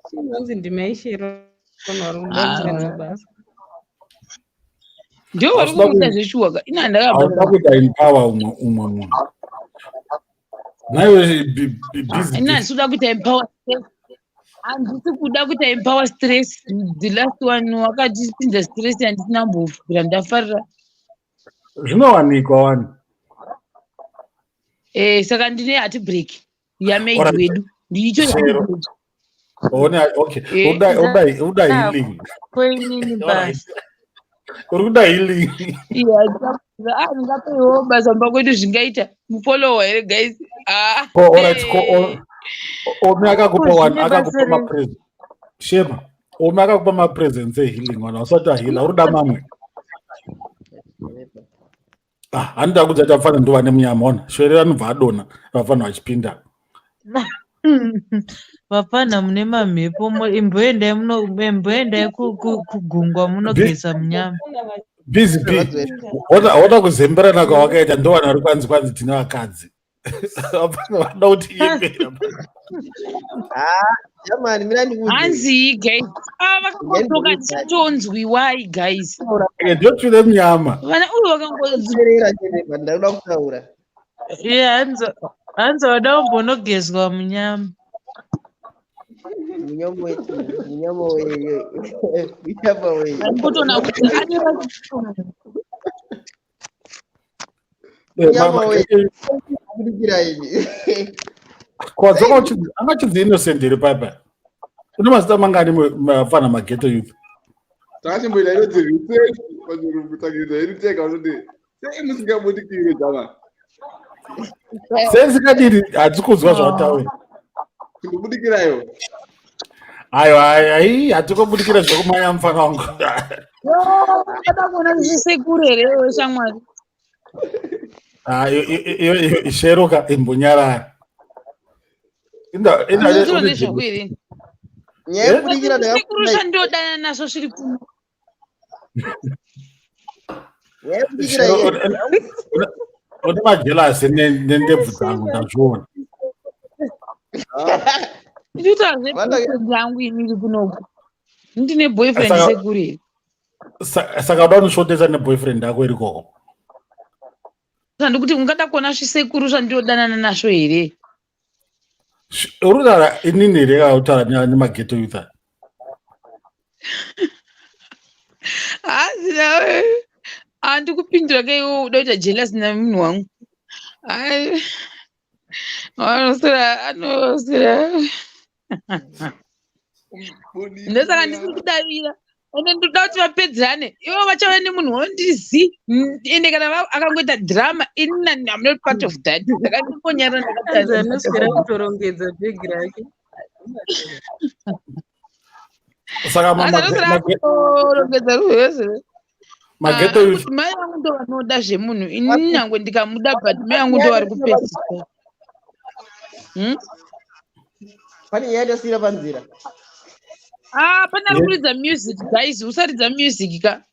Speaker 7: Chinonzi ndimai Shero vari kuda musikana webasa.
Speaker 1: Ndio vari
Speaker 8: Hausi
Speaker 1: kumuda zveshuwa ka, ini
Speaker 8: Hauda
Speaker 1: handakabasa.
Speaker 8: kuita empower umwe munhu naiwe busy.
Speaker 1: Ini handisi kuda kuita empower stress. Handisi kuda kuita empower stress. The last one wakatipinza stress yandisina kumbobvira ndafarira.
Speaker 8: Zvinowanikwa wani.
Speaker 1: Eh, saka ndine heartbreak yamaid wedu ndicho.
Speaker 8: Shero. One, okay.
Speaker 1: Eh.
Speaker 8: Uda healing.
Speaker 6: Koinini basa.
Speaker 8: Uri kuda healing.
Speaker 1: Ndingapewo basa mumba kwedu, zvingaita mufolowa here, guys? Ah.
Speaker 8: Ko, alright, ko Omi akakupa
Speaker 6: Ko,
Speaker 8: one
Speaker 6: zvine
Speaker 8: akakupa
Speaker 6: basa rei?
Speaker 8: mapresent. Shema. Omi akakupa mapresents ehealing wana usati ahila, uri kuda mamwe. Ah, handida kudza kuti vafana ndova nemunyama ona. Shwere anobva adona vafana vachipinda.
Speaker 6: Vapfana mune mamhepo, imboendai muno, imboendai kugungwa munogeza munyama.
Speaker 8: Busy B. Woda kuzemberana kwawakaita ndowana uri kwanzi kwanzi tine vakadzi. Vafana vanoda kuti yembera.
Speaker 2: Ah, jamani, mina ndikuudze.
Speaker 1: Hanzi, guys, ah, vakangotoka tichitonzwi why, guys?
Speaker 8: Ndotwire munyama.
Speaker 1: Vana uyu vakangonzwi.
Speaker 2: Teerera chete, but ndakuda kutaura.
Speaker 6: Iye hanzi wada kumbonogezwa munyama.
Speaker 2: Munyama we, munyama we, munyama we.
Speaker 1: Kutoona kuti ane
Speaker 2: Munyama we. Kubudikira ini.
Speaker 8: Kwadzoka uchinzi angachinzi Innocent here paipa? Une mazita mangani mafana maghetto youth?
Speaker 4: Takachimboita inonzi research pachirungu, tsvakiridza yedu tega. Unoti sei musingabudikire, jama?
Speaker 8: Sei sikadini? Hatisi kunzwa zvawataura.
Speaker 4: Chimbobudikiraiwo.
Speaker 8: Aiwa, ai, hatikobudikira zvekumanya, mufana wangu.
Speaker 1: Kada kuona zvisekuru here iwe, shamwari?
Speaker 8: Ah, Sheroka, imbonyarara.
Speaker 1: Zviro ndezvako here?
Speaker 2: Nyaya yekubudikira
Speaker 1: Sekuru
Speaker 2: ndakakudai.
Speaker 1: zvandodana nazvo zviri kuno.
Speaker 2: Nyaya yekubudikira iye.
Speaker 8: Une majelasi nendebvu dzangu, ndazviona.
Speaker 1: Ndikutaura zveboyfriend yangu ini iri kunoku. Ndine boyfriend, sekuru here?
Speaker 8: Saka uda kunisvotesa neboyfriend yako iri koko?
Speaker 1: Zvandikuti ungada kuona zvisekuru zvandinodanana nazvo here?
Speaker 8: Uri kutaura inini here kana kutaura nemageto youth aya?
Speaker 1: Hanzi nawe handikupindura ke iwe uda kuita jealous nemunhu wangu. Ai, anoswera anoswera. Ndosaka ndisiri kudavira. Ende ndoda kuti vapedzerane. Ivo vachauya nemunhu wavo ndiri zi. Ende kana akangoita drama, ini I'm not part of that. Saka ndingonyarara
Speaker 7: Hanzi
Speaker 1: ndakatarisa.
Speaker 7: anoswera kutorongedza bhegi rake.
Speaker 8: Saka
Speaker 1: Hanzi anoswera kutorongedza rwese.
Speaker 8: Mageto youth.
Speaker 1: Kuti mai vangu ndo vanoda zvemunhu, ini nyangwe ndikamuda, but mai vangu ndo vari kupedzisa.
Speaker 2: Pane nyaya yatasiyira panzira.
Speaker 1: Ah, pane ari kuridza music, guys, usaridza music ka.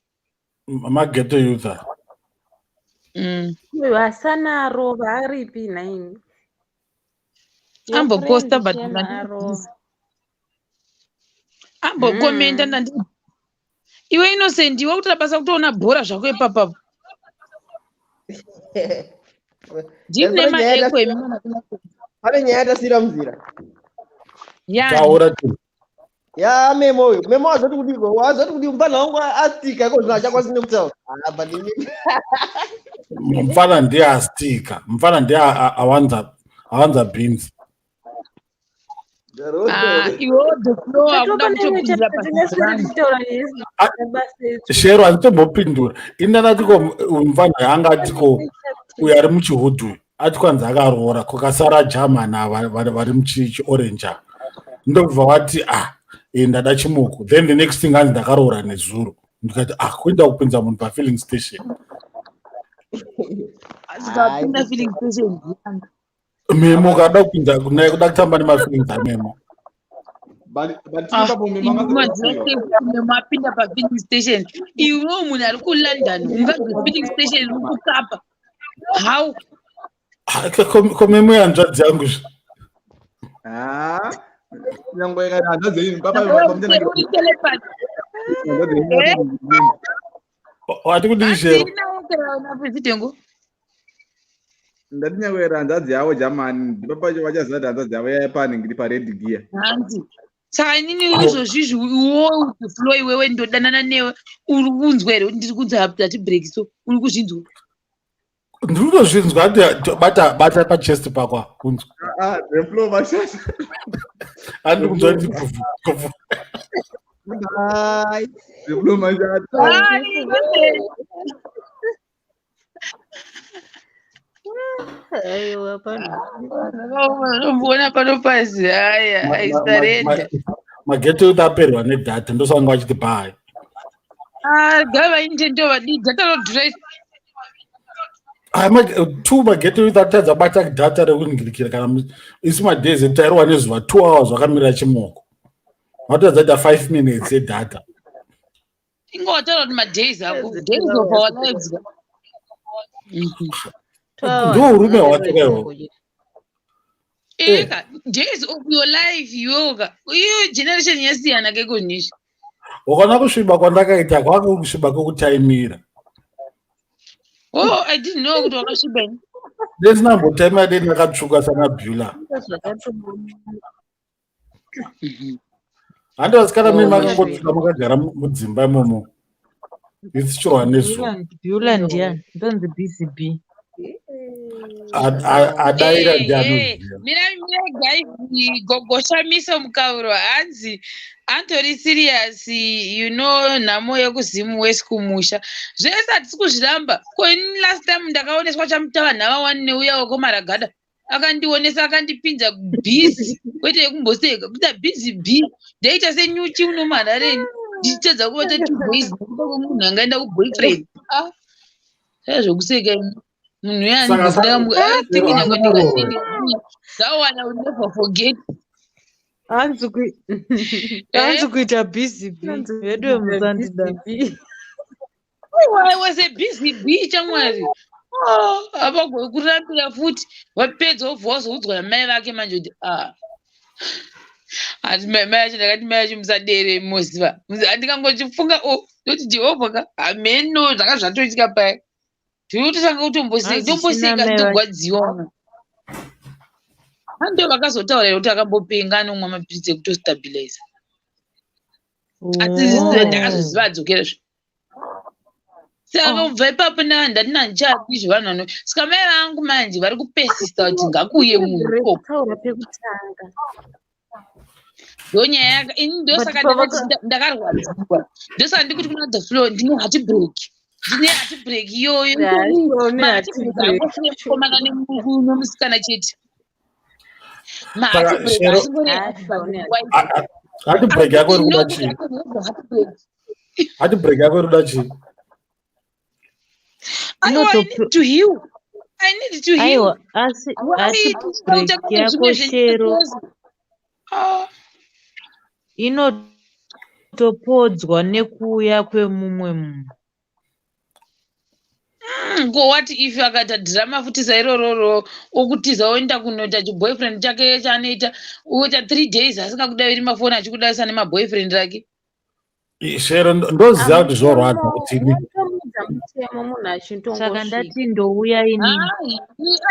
Speaker 8: Mageto youth aya.
Speaker 7: Uyo asana arova aripi nhaini? Your
Speaker 1: Amboposta
Speaker 7: friend
Speaker 1: but
Speaker 7: Shema arova.
Speaker 1: Ambokomenda ndandi. Iwe Innocent, iwe kutora basa kutoona bhora zvako ipapapo. Ndini
Speaker 2: Pane nyaya
Speaker 1: nemaeko
Speaker 2: Pane nyaya yatasiyira munzira.
Speaker 1: Yani.
Speaker 8: Taura tu.
Speaker 2: Ya Memo uyu. Memo wazoti kudiko? Wazoti kudi mufana wangu astika iko zvino achakwanisi nekutaura. Ah, but ini
Speaker 8: Mufana ndiye astika, mufana ndiye awanza beans.
Speaker 1: Ah, iwe the flow akuda kutopindura
Speaker 7: Tingaswere
Speaker 1: pasi.
Speaker 7: tichitaura nezvebasa.
Speaker 8: Shero, handitombopindura ini. Ndanatiko mufana anga atiko uyo ari muchihood uyu, ati kwanzi akaroora, kukasara German ava vari muchiorange ava. Ndobva wati, "Ah, ndada chimuku." Then the next thing hanzi, "Ndakaroora nezuro." Ndikati, "Ah, kuenda kupinza munhu pafilling station."
Speaker 1: Sikapinda filling station.
Speaker 8: Memo kada kupinza naye, kuda kutamba nemafeelings aMemo.
Speaker 4: But
Speaker 1: Ah,
Speaker 4: ipapo Memo
Speaker 1: imi Memo apinda pafilling station. Iwewo munhu ari kuLondon unganzi filling station iri kuKapa. How?
Speaker 8: Ah, ko Memo yanzvadzi yangu zve.
Speaker 4: Ah, nyangwe ikati hanzvadzi yenyu papa.
Speaker 1: Uri telepathy.
Speaker 4: Hanzvadzi yenyu.
Speaker 8: Wati kudii, Shero?
Speaker 1: Handina kana president.
Speaker 4: Ndati nyangwe ikati hanzvadzi yavo Germany, ndipapa vachaziva kuti hanzvadzi yavo yapaningiri pared gear.
Speaker 1: Hanzi. Saka inini izvozvizvi iwowo flow, iwewe ndodanana newe, uri kunzwa here kuti ndiri kunzi hati break? So uri kuzvinzwa?
Speaker 8: Ndiri kutozvinzwa ati bata bata pachest pako kunzwa.
Speaker 4: Ah, the flow mashasha.
Speaker 8: Handiri kunzwa kuti kuvu kuvu.
Speaker 2: Bye.
Speaker 4: The flow mashasha.
Speaker 1: Ai, Innocent.
Speaker 7: Aiwa, pano.
Speaker 1: Unomboona pano pasi aya aisarenda.
Speaker 8: Mageto youth aperwa nedata, ndosanga vachiti bye.
Speaker 1: Gava inde ndovadii data rodhura.
Speaker 8: Ah, two mageto youth atadza bata data rekuningirikira kana isu madays edu tairwa nezuva 2 hours vakamirira chimoko, vatadza ita 5 minutes yedata.
Speaker 1: Ingowataura kuti madays ako, days of our lives.
Speaker 8: Ndiwo urume hwacho kaiwo.
Speaker 1: Eka days of your life iwewoka, iyo generation yasiyana kekonizvi.
Speaker 8: Ukaona kusviba kwandakaita kwako kusviba kwekutaimira.
Speaker 1: Oh, I didn't know kuti wakasviba ini.
Speaker 8: Desina dei ndakatsvuka sana Bula. Handi vasikana mimi makangotsvuka makagara mudzimba imomo isichirwa nezuva.
Speaker 6: Bula ndiani? Ndonzi Busy B.
Speaker 8: Adaira ndianoziva.
Speaker 1: Mira, mira guys, gogoshamiso mukauro hanzi antori serious, you know nhamo yekuzimu wesi kumusha zvese hatisi kuzviramba. Ko ini last time ndakaoneswa chamutava nhava wani neuya wekomaragada akandionesa, akandipinza busy, kwete yekumboseka, kuita busy b ndaita senyuchi uno muHarareni ndichitadza kubata two boys nekuda kwemunhu angaenda kuboyfriend. Ah, zvaizvokuseka ini munhu.
Speaker 8: Saka
Speaker 1: yani ndikatini that one I will never forget.
Speaker 6: Hanzi hanzi kuita busy b vedu vemusandida.
Speaker 1: I was a busy bee chamwari. Apa kurambira futi vapedza wobva wazoudzwa namai vake manje kuti ah, ati mai acho, ndakati mai acho musadere moziva andikangochifunga o ndoti Jehovha ka hameno zvanga zvatoitika paya tiri kutotanga kutomboseka
Speaker 6: Hanzi
Speaker 1: tomboseka
Speaker 6: china mai
Speaker 1: togwadziwa. Ando vakazotaura here kuti akambopenga anomwa mapiritsi ekutostabiliza. Asi
Speaker 6: Oh.
Speaker 1: ndakazoziva adzokera zve. Saka kubva ipapo ndati nandichadi zvevanhu vano. Saka mai vangu manje vari kupesista kuti ngakuuye munhu ikoko.
Speaker 9: Kutaura pekutanga.
Speaker 1: Ndonyaya yaka ini
Speaker 9: But
Speaker 1: ndosaka
Speaker 9: pavaka
Speaker 1: ndakati ndakarwadziwa. Ndosaka ndikuti kuna the floor ndine heartbreak. Ndine heartbreak iyoyo.
Speaker 9: Yeah, sure, une
Speaker 1: Maheartbreak
Speaker 9: heartbreak.
Speaker 1: angosine mukomana nemusikana chete.
Speaker 8: Saka
Speaker 1: Maheartbreak
Speaker 8: Shero,
Speaker 1: asingori
Speaker 9: Ah,
Speaker 1: husband
Speaker 9: sure, une
Speaker 1: and wife.
Speaker 8: heartbreak yako iri kuda
Speaker 1: Nokuti
Speaker 8: chii?
Speaker 1: akanzwa heartbreak.
Speaker 8: Heartbreak yako iri kuda chii?
Speaker 1: Aiwa, I need to heal. I need to heal.
Speaker 6: Aiwa, asi
Speaker 1: Why
Speaker 6: asi
Speaker 1: tisina
Speaker 6: break
Speaker 1: kutanga
Speaker 6: yako
Speaker 1: zvimwe
Speaker 6: Shero
Speaker 1: zvenyika? Ah,
Speaker 6: inotopodzwa nekuuya kwemumwe munhu.
Speaker 1: Ko what if akaita dhirama futi sairororo okutiza oenda kunoita chiboyfriend chake chaanoita oita 3 days asingakudaviri mafoni, achikudarisa nemaboyfriend rake?
Speaker 8: Shero, ndoziva kuti zvorwadza kuti ini
Speaker 9: Watomuudza mutemo munhu
Speaker 6: Saka
Speaker 9: achitongosvika.
Speaker 6: ndati ndouya inini.
Speaker 1: Hai,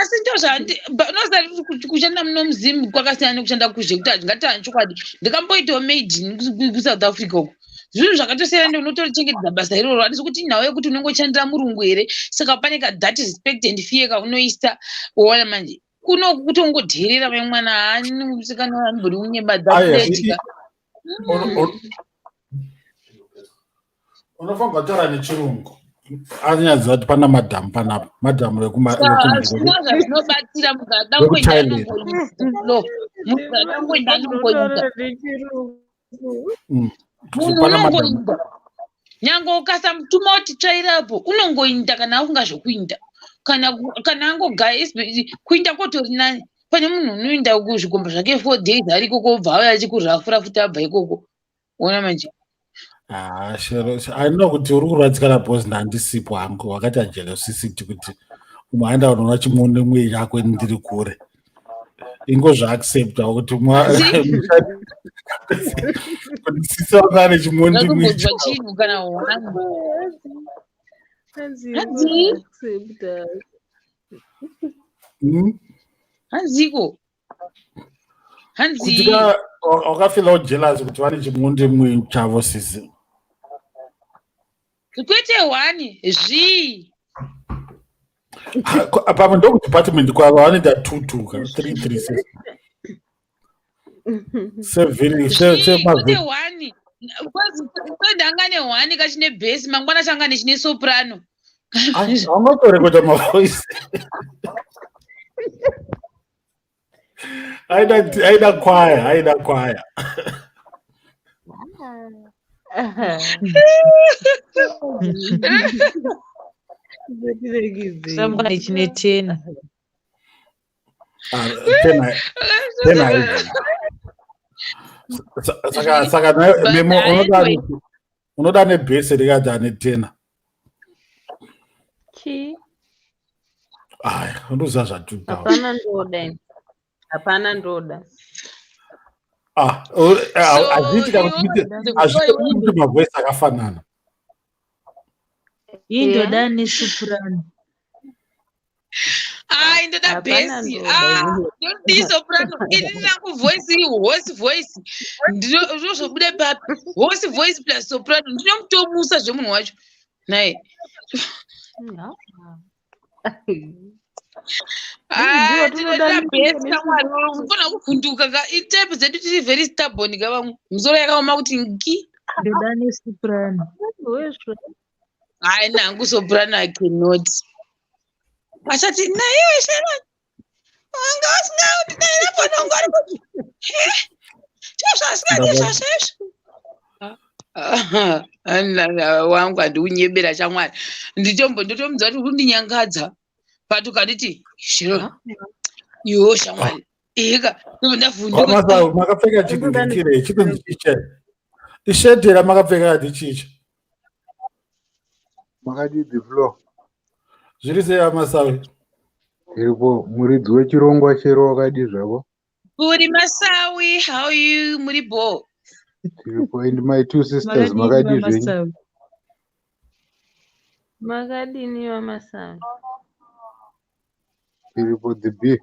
Speaker 1: asi ndozvandi unoziva kushanda muno muZim kwakasiyana nekushanda kuzhe, kuti ngati chokwadi ndikamboitawo maid kuSouth Africa uko, zvinhu zvakatosiyana. Unotorichengetedza basa iroro, handisi kuti nhau yekuti unongoshandira murungu here. Saka pane ka that respect and fear kaunoisa, waona manje kuno kutongodherera mai mwana haani musikana anobodi kunyeba
Speaker 8: Aiwa,
Speaker 1: dzakuetika.
Speaker 8: Unofanirwa kutaura nechirungu, anyaziva kuti pana madhamu panapa, madhamu
Speaker 1: Hazvina zvazvinobatsira, munhu ada kungoenda
Speaker 8: vekuThailand.
Speaker 1: anongoita no, munhu ada kungoenda anongoita.
Speaker 8: Kuti
Speaker 1: Munhu
Speaker 8: pana madhamu.
Speaker 1: unongoinda nyange ukasamutuma kuti tsvairapo, unongoinda kana afunga zvokuinda, kana angogaya kuinda kotori nani pane munhu unoinda kuzvigomba zvake 4 days ari ikoko, obva auya achikurafura futi abva ikoko, ona manje.
Speaker 8: Ah, Shero, I know kuti uri kurwadzikana because ndandisipo hangu. Wakaita jealousy kuti umwe aenda kunoona chimwe nemwe chako, ini ndiri kure. Ingozvaaccepta kuti kuti sisi vanga ane chimondi mwe.
Speaker 1: Ngakumbonzwa chinhu kana one.
Speaker 9: Hanzi
Speaker 1: Hanzi?
Speaker 9: accepta.
Speaker 1: Hanziko hanzi?
Speaker 8: Kuti wakafeelawo jealous kuti vane chimondi mwe chavo sisi.
Speaker 1: Kwete one, zvii.
Speaker 8: Pamwe ndokudepartment kwavo vanoita two two ka three three six seven.
Speaker 1: Zvii, kwete one, ndanga neone kachine bass, mangwana changa nechine soprano.
Speaker 8: Angatorekoda mavoice, aida kwaya, aida kwaya.
Speaker 6: Sangwana chine 10.
Speaker 8: Ah, 10 haigoni. Saka
Speaker 1: But
Speaker 8: Memo, unoda
Speaker 1: anyway.
Speaker 8: Unoda nebass rikati ane tenor.
Speaker 9: Chii?
Speaker 8: Aya, undoziva zvatutaura.
Speaker 9: Hapana ndoda ini. Hapana ndoda.
Speaker 8: Ah,
Speaker 1: So,
Speaker 8: hazviiti kana kuti hazviiti kuti mavoice akafanana.
Speaker 6: Indoda nesoprano.
Speaker 1: Ai, ndoda
Speaker 9: Hapana
Speaker 1: bass.
Speaker 9: ndoda
Speaker 1: Ah,
Speaker 9: ini.
Speaker 1: ndodii soprano? Ini nangu voice iyi hoarse voice, ndinozobuda papi hoarse voice plus soprano? Ndinomutomusa zvemunhu wacho naye. Ah,
Speaker 9: Ndiwo tinoda
Speaker 1: ndinoda bass
Speaker 9: ne
Speaker 1: kamwari, unofana kuvhunduka ka. Itype dzedu tiri very stubborn ka, vamwe misoro yakaoma kuti ngi.
Speaker 6: Ndoda nesoprano.
Speaker 9: Wezvo.
Speaker 1: Hai, nangu soprano I cannot. Achati naiwe Sharon wanga usingakuti foni wangu ari kuti chozvaasingadi zvazvaizvo wangu, handikunyebera chamwari, nditombo ndotomudza kuti kundinyangadza, but ukanditi Sharon, iwo shamwari ika, ndobva ndavhunduka.
Speaker 8: Masa, makapfeka chidikire chikunzi chiche isheti ramakapfeka kati chichi?
Speaker 10: Makadii the floor?
Speaker 8: Zviri sei, amasawi?
Speaker 10: Iripo, muridzi wechirongwa chero, wakadii zvako?
Speaker 1: Uri Masawi, how you, muri bo?
Speaker 10: Tiripo, and my two sisters.
Speaker 6: Makadini
Speaker 10: Makadii zvenyu?
Speaker 6: vaMasawi?
Speaker 9: Makadini vaMasawi?
Speaker 10: Tiripo, the B.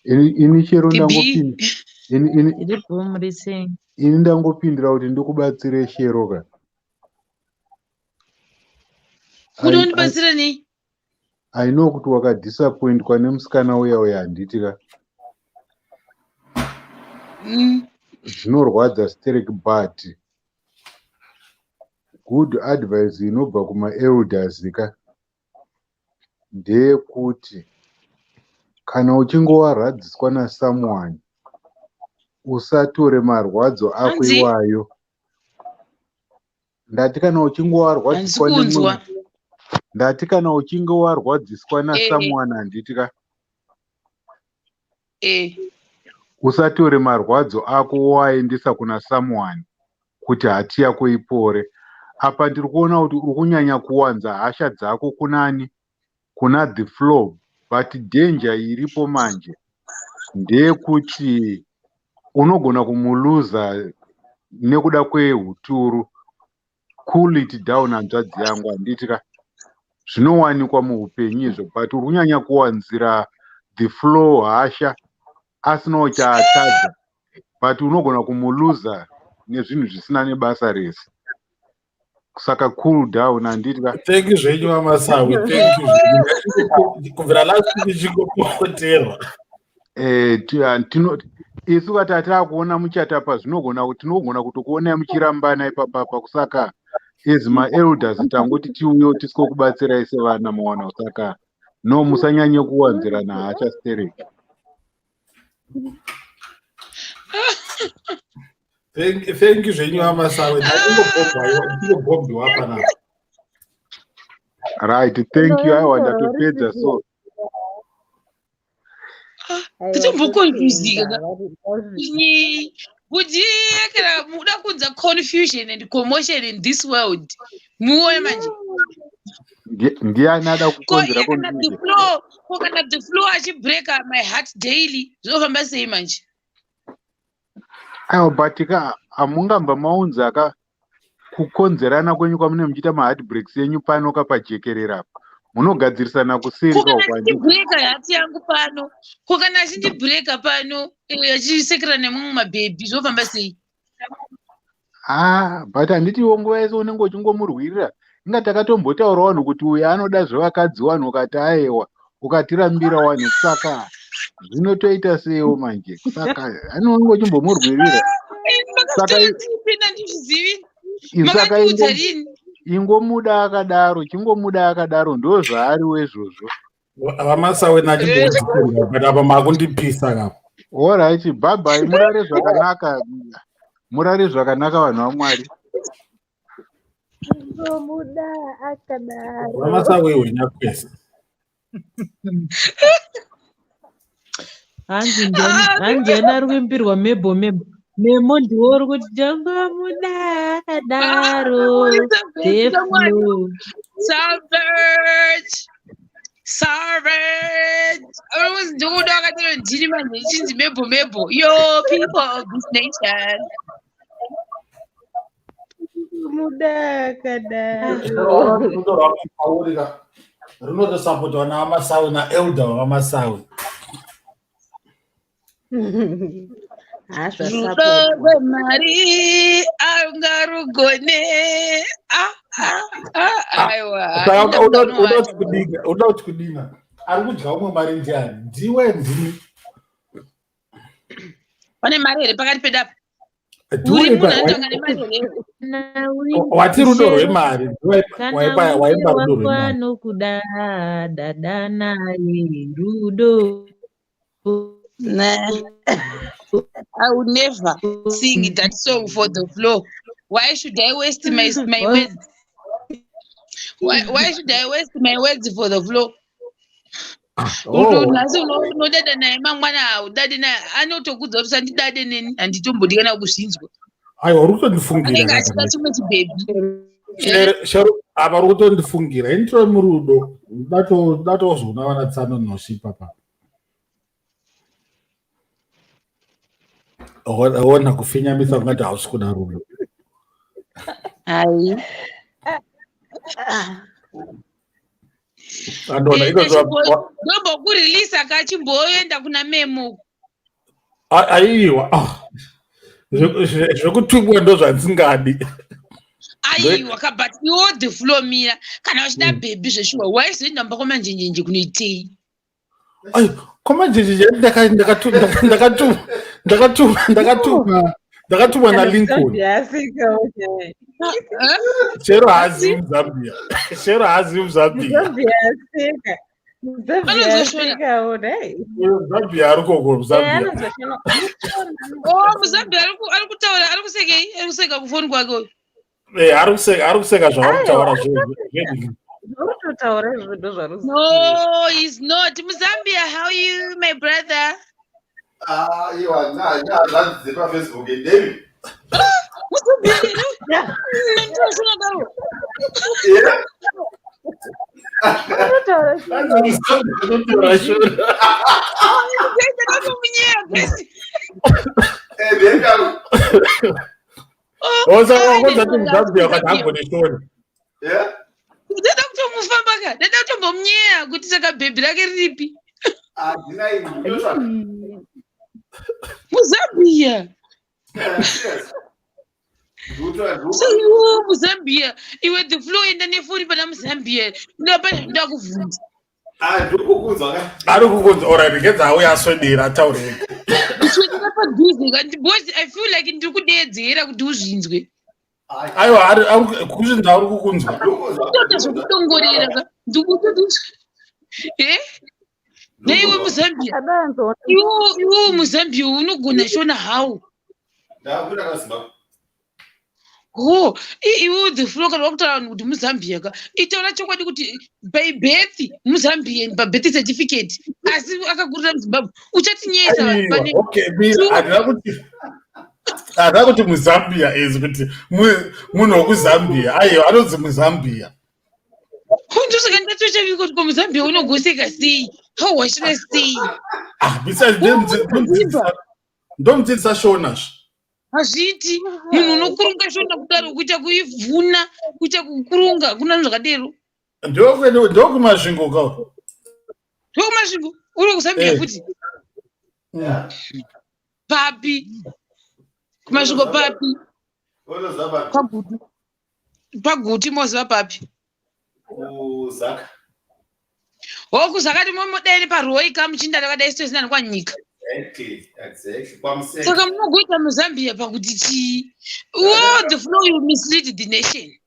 Speaker 10: Ini chero
Speaker 1: The B.
Speaker 10: ndangopinda ini
Speaker 6: Iripo muri sei?
Speaker 10: ini ndangopindira kuti ndikubatsire Shero ka.
Speaker 1: Kuti
Speaker 10: I, I,
Speaker 1: undibatsira nei?
Speaker 10: I know kuti wakadisappointwa nemusikana uya uya handiti ka. Zvinorwadza sterek, but good advice inobva kumaelders ka ndeyekuti kana uchinge warwadziswa nasomeone, usatore marwadzo ako
Speaker 1: Hanzi?
Speaker 10: iwayo. Ndati kana uchinge
Speaker 1: Handisi
Speaker 10: warwadziswa
Speaker 1: kunzwa.
Speaker 10: nemunhu, ndati kana uchinge warwadziswa
Speaker 1: Eh,
Speaker 10: nasomeone, handiti ka,
Speaker 1: eh.
Speaker 10: usatore marwadzo ako woaendesa kuna someone kuti hati yako ipore. Apa ndiri kuona kuti uri kunyanya kuwanza hasha dzako kunani? Kuna The Flow. But danger iripo manje ndeyekuti unogona kumuluza nekuda kwehuturu. Cool it down, hanzvadzi yangu, handiti ka? Zvinowanikwa muupenyu izvo, but uri kunyanya kuwanzira The Flow hasha asinawo chaatadza, but unogona kumuluza nezvinhu zvisina nebasa rese. Saka cool down, handiti ka?
Speaker 8: Thank you zvenyu, vaMasawi, thank you zvenyu. Kubvira last week ichingopoterwa.
Speaker 10: Tino isu kati taakuona muchatapa, zvinogona, tinogona kutokuonai muchirambana ipapapa. Kusaka as maelders tangoti tiuyewo tisikokubatsirai sevana, maona. Saka no, musanyanye kuwanzirana hasha stereki.
Speaker 8: Thank you zvenyu, vaMasawi. Ndingobhobhiwa panapa.
Speaker 10: Right, thank you. Aiwa, ndatopedza so.
Speaker 1: Titombokonfusika kuti kana muda kunza confusion and commotion in this world, muone manje.
Speaker 10: Ndiani ada
Speaker 1: Ko
Speaker 10: kukonzera
Speaker 1: iye kana The
Speaker 10: confusion?
Speaker 1: Flow, ko kana The Flow achibreaka my heart daily, zvinofamba sei manje?
Speaker 10: Aiwa, but ka hamungamba maunza ka kukonzerana kwenyu kwamune muchiita maheartbreaks enyu pano kapajekerera apa, munogadzirisana kuseri.
Speaker 1: Ko kana
Speaker 10: Kaukwanditi
Speaker 1: achindibreaka heart yangu pano, ko kana achindibreaka pano, achisekera nemumwe mabhebhi, zvinofamba sei?
Speaker 10: Ah, but handitiwo nguva yese unenge uchingomurwirira. Inga takatombotaura vanhu kuti uyu anoda zvevakadzi, vanhu ukati aiwa, ukatirambira wanhu. Saka zvinotoita seiwo manje? Saka anonge uchimbomurwirira, saka
Speaker 1: Makazvitora ndizvizivi.
Speaker 10: Saka
Speaker 1: Makandiudza rini?
Speaker 10: Ingomuda akadaro, chingomuda akadaro, ndo zvaariwo izvozvo.
Speaker 8: VaMasawi, nachimbodzitirwa, but apa makundipisa kapo.
Speaker 10: Alright, bye bye, murare zvakanaka, murare zvakanaka, vanhu vaMwari.
Speaker 9: Ngomuda akadaro.
Speaker 8: VaMasawi wenyakwesa.
Speaker 6: Hanzi ndiani, hanzi ndiani ari kuimbirwa Mebo? Mebo, Memo, ndiwo uri kuti ndangomuda akadaro, The Flow.
Speaker 1: Savage, savage. Always ndokuda akadaro, ndini manje ichinzi Mebo, Mebo. Yo, people of this nation.
Speaker 9: Muda akadaro.
Speaker 8: Rudo rwako runotosapotwa navaMasawi, naelder vavaMasawi.
Speaker 9: Ha,
Speaker 1: Rudo
Speaker 9: zvasapotwa.
Speaker 1: rwemari angarugone. Ah, ah, ah, aiwa.
Speaker 8: Saka uda kuti kudina, uda kuti kudina, ari kudya umwe mari ndiani? Ndiwe, ndini?
Speaker 1: Pane mari here pakati pedu apa?
Speaker 8: Ndiwe.
Speaker 1: Uri munhu anotanga nemari here?
Speaker 6: Kana wi-
Speaker 8: Wati rudo
Speaker 6: Shero,
Speaker 8: rwemari, ndiwe.
Speaker 6: Kana
Speaker 8: Waimba
Speaker 6: wife
Speaker 8: rudo
Speaker 6: wako
Speaker 8: rwemari.
Speaker 6: anokuda, dada naye, rudo.
Speaker 1: Nah, I would never sing that song for The Flow. Why should I waste my words? Why should I waste my words for The Flow?
Speaker 8: Oh.
Speaker 1: Nhasi unodada naye, mangwana haudadi naye, anotokudza kuti sandidade neni, handitombodi kana kuzvinzwa.
Speaker 8: Aiwa, uri kutondifungira.
Speaker 1: Anenge achida chimwe chibhebhi.
Speaker 8: Shero, apa uri kutondifungira. Ini tori murudo, ndatozoona vana tsano nosi ipapa. Ona kufinyamisa kungati hausi kuda rudo.
Speaker 1: Hai.
Speaker 8: Andona iko
Speaker 1: Ndombokureleasa kachimboenda kuna Memo.
Speaker 8: Aiwa. Ah. Zvekutumwa ndo zvandisingadi.
Speaker 1: Aiwa ka, but iwo the flow mira kana uchida bhebhi zveshuwa, waizoenda mumba kwaManjenjenje kunoitei?
Speaker 8: Ai, kwaManjenjenje ndakatumwa naLincoln.
Speaker 9: Yasika, okay.
Speaker 8: Chero haazivi muZambia, chero haazivi muZambia.
Speaker 9: Zambia yaseka. Zambia
Speaker 1: Anozoshona.
Speaker 9: yasekawo dai.
Speaker 8: Zambia ari koko Muzambia.
Speaker 9: Anozoshona.
Speaker 1: Oh, muZambia ari kutaura, ari kusekei? Ari kuseka kufoni kwake uyu.
Speaker 8: Eh, ari kuseka zvavari kutaura.
Speaker 9: Zvauri kutotaura izvo ndo zvari.
Speaker 1: No, he's not muZambia. How are you, my brother?
Speaker 11: Ah, iwa nyanzvanzi dzepaFacebook ndemi.
Speaker 1: Muzambia ndinoshona daro.
Speaker 9: Unotaura.
Speaker 8: Anotaura shona.
Speaker 1: Ndakamunyeya guys.
Speaker 11: Ndemi.
Speaker 8: Wakozati muZambia wakati hagone shona.
Speaker 1: Ndada kutomufamba ka, ndada kutombomunyeya kuti saka bhebhi rake riripi?
Speaker 11: Handina ini, ndinotsvaka.
Speaker 1: MuZambia.
Speaker 11: Yes. Ndikutora.
Speaker 1: So iwe muZambia, iwe the flow, enda nefoni pana muZambia, ndapana ndakuvhunza.
Speaker 11: Ah, ndikukunzwa ka.
Speaker 8: Ari kukunzwa, alright, ngedza auya aswedera ataure ega.
Speaker 1: Kuswedera padhuze ka, because I feel like ndiri kudeedzera kuti uzvinzwe.
Speaker 8: Aiwa, kuzvinzwa ari kukunzwa.
Speaker 1: Kutoita zvekudongorera ka, ndikutoti neiwe muZambia, iwe muZambia unogona shona how?
Speaker 11: Ndakuda kaZimbabwe.
Speaker 1: Ho, iwe the flow, kana wakutaura vanhu kuti muZambia ka, itaura chokwadi kuti by birth muZambian, pabirth certificate, asi akakurira muZimbabwe. Uchatinyesa vanhu pane.
Speaker 8: Aiwa, okay, mira, handina kuti muZambia is kuti munhu wekuZambia. Aiwa, anonzi muZambia.
Speaker 1: Ndosaka ndatochavika kuti ko muZambia unogoseka sei, how washona sei?
Speaker 8: Ah, besides ndomudzidzisa shona zve.
Speaker 1: Hazviiti, munhu unokurunga shona kudaro, kuita kuivhuna, kuita kukurunga, kuna zvakadero.
Speaker 8: Ndokumasvingo ka.
Speaker 1: Ndokumasvingo uri kuZambia?
Speaker 8: Eh.
Speaker 1: Futi papi kumasvingo papi?
Speaker 11: Unoziva?
Speaker 1: Paguti, paGuti moziva papi?
Speaker 11: KuZaka.
Speaker 1: Ho, kuZakati momodai neparoi ka, muchinda rakadai sitosina kwanyika.
Speaker 11: Exactly. Kwamuseka.
Speaker 1: Saka munogoita muZambia pakuti chii? Oh, the flow, you mislead the nation.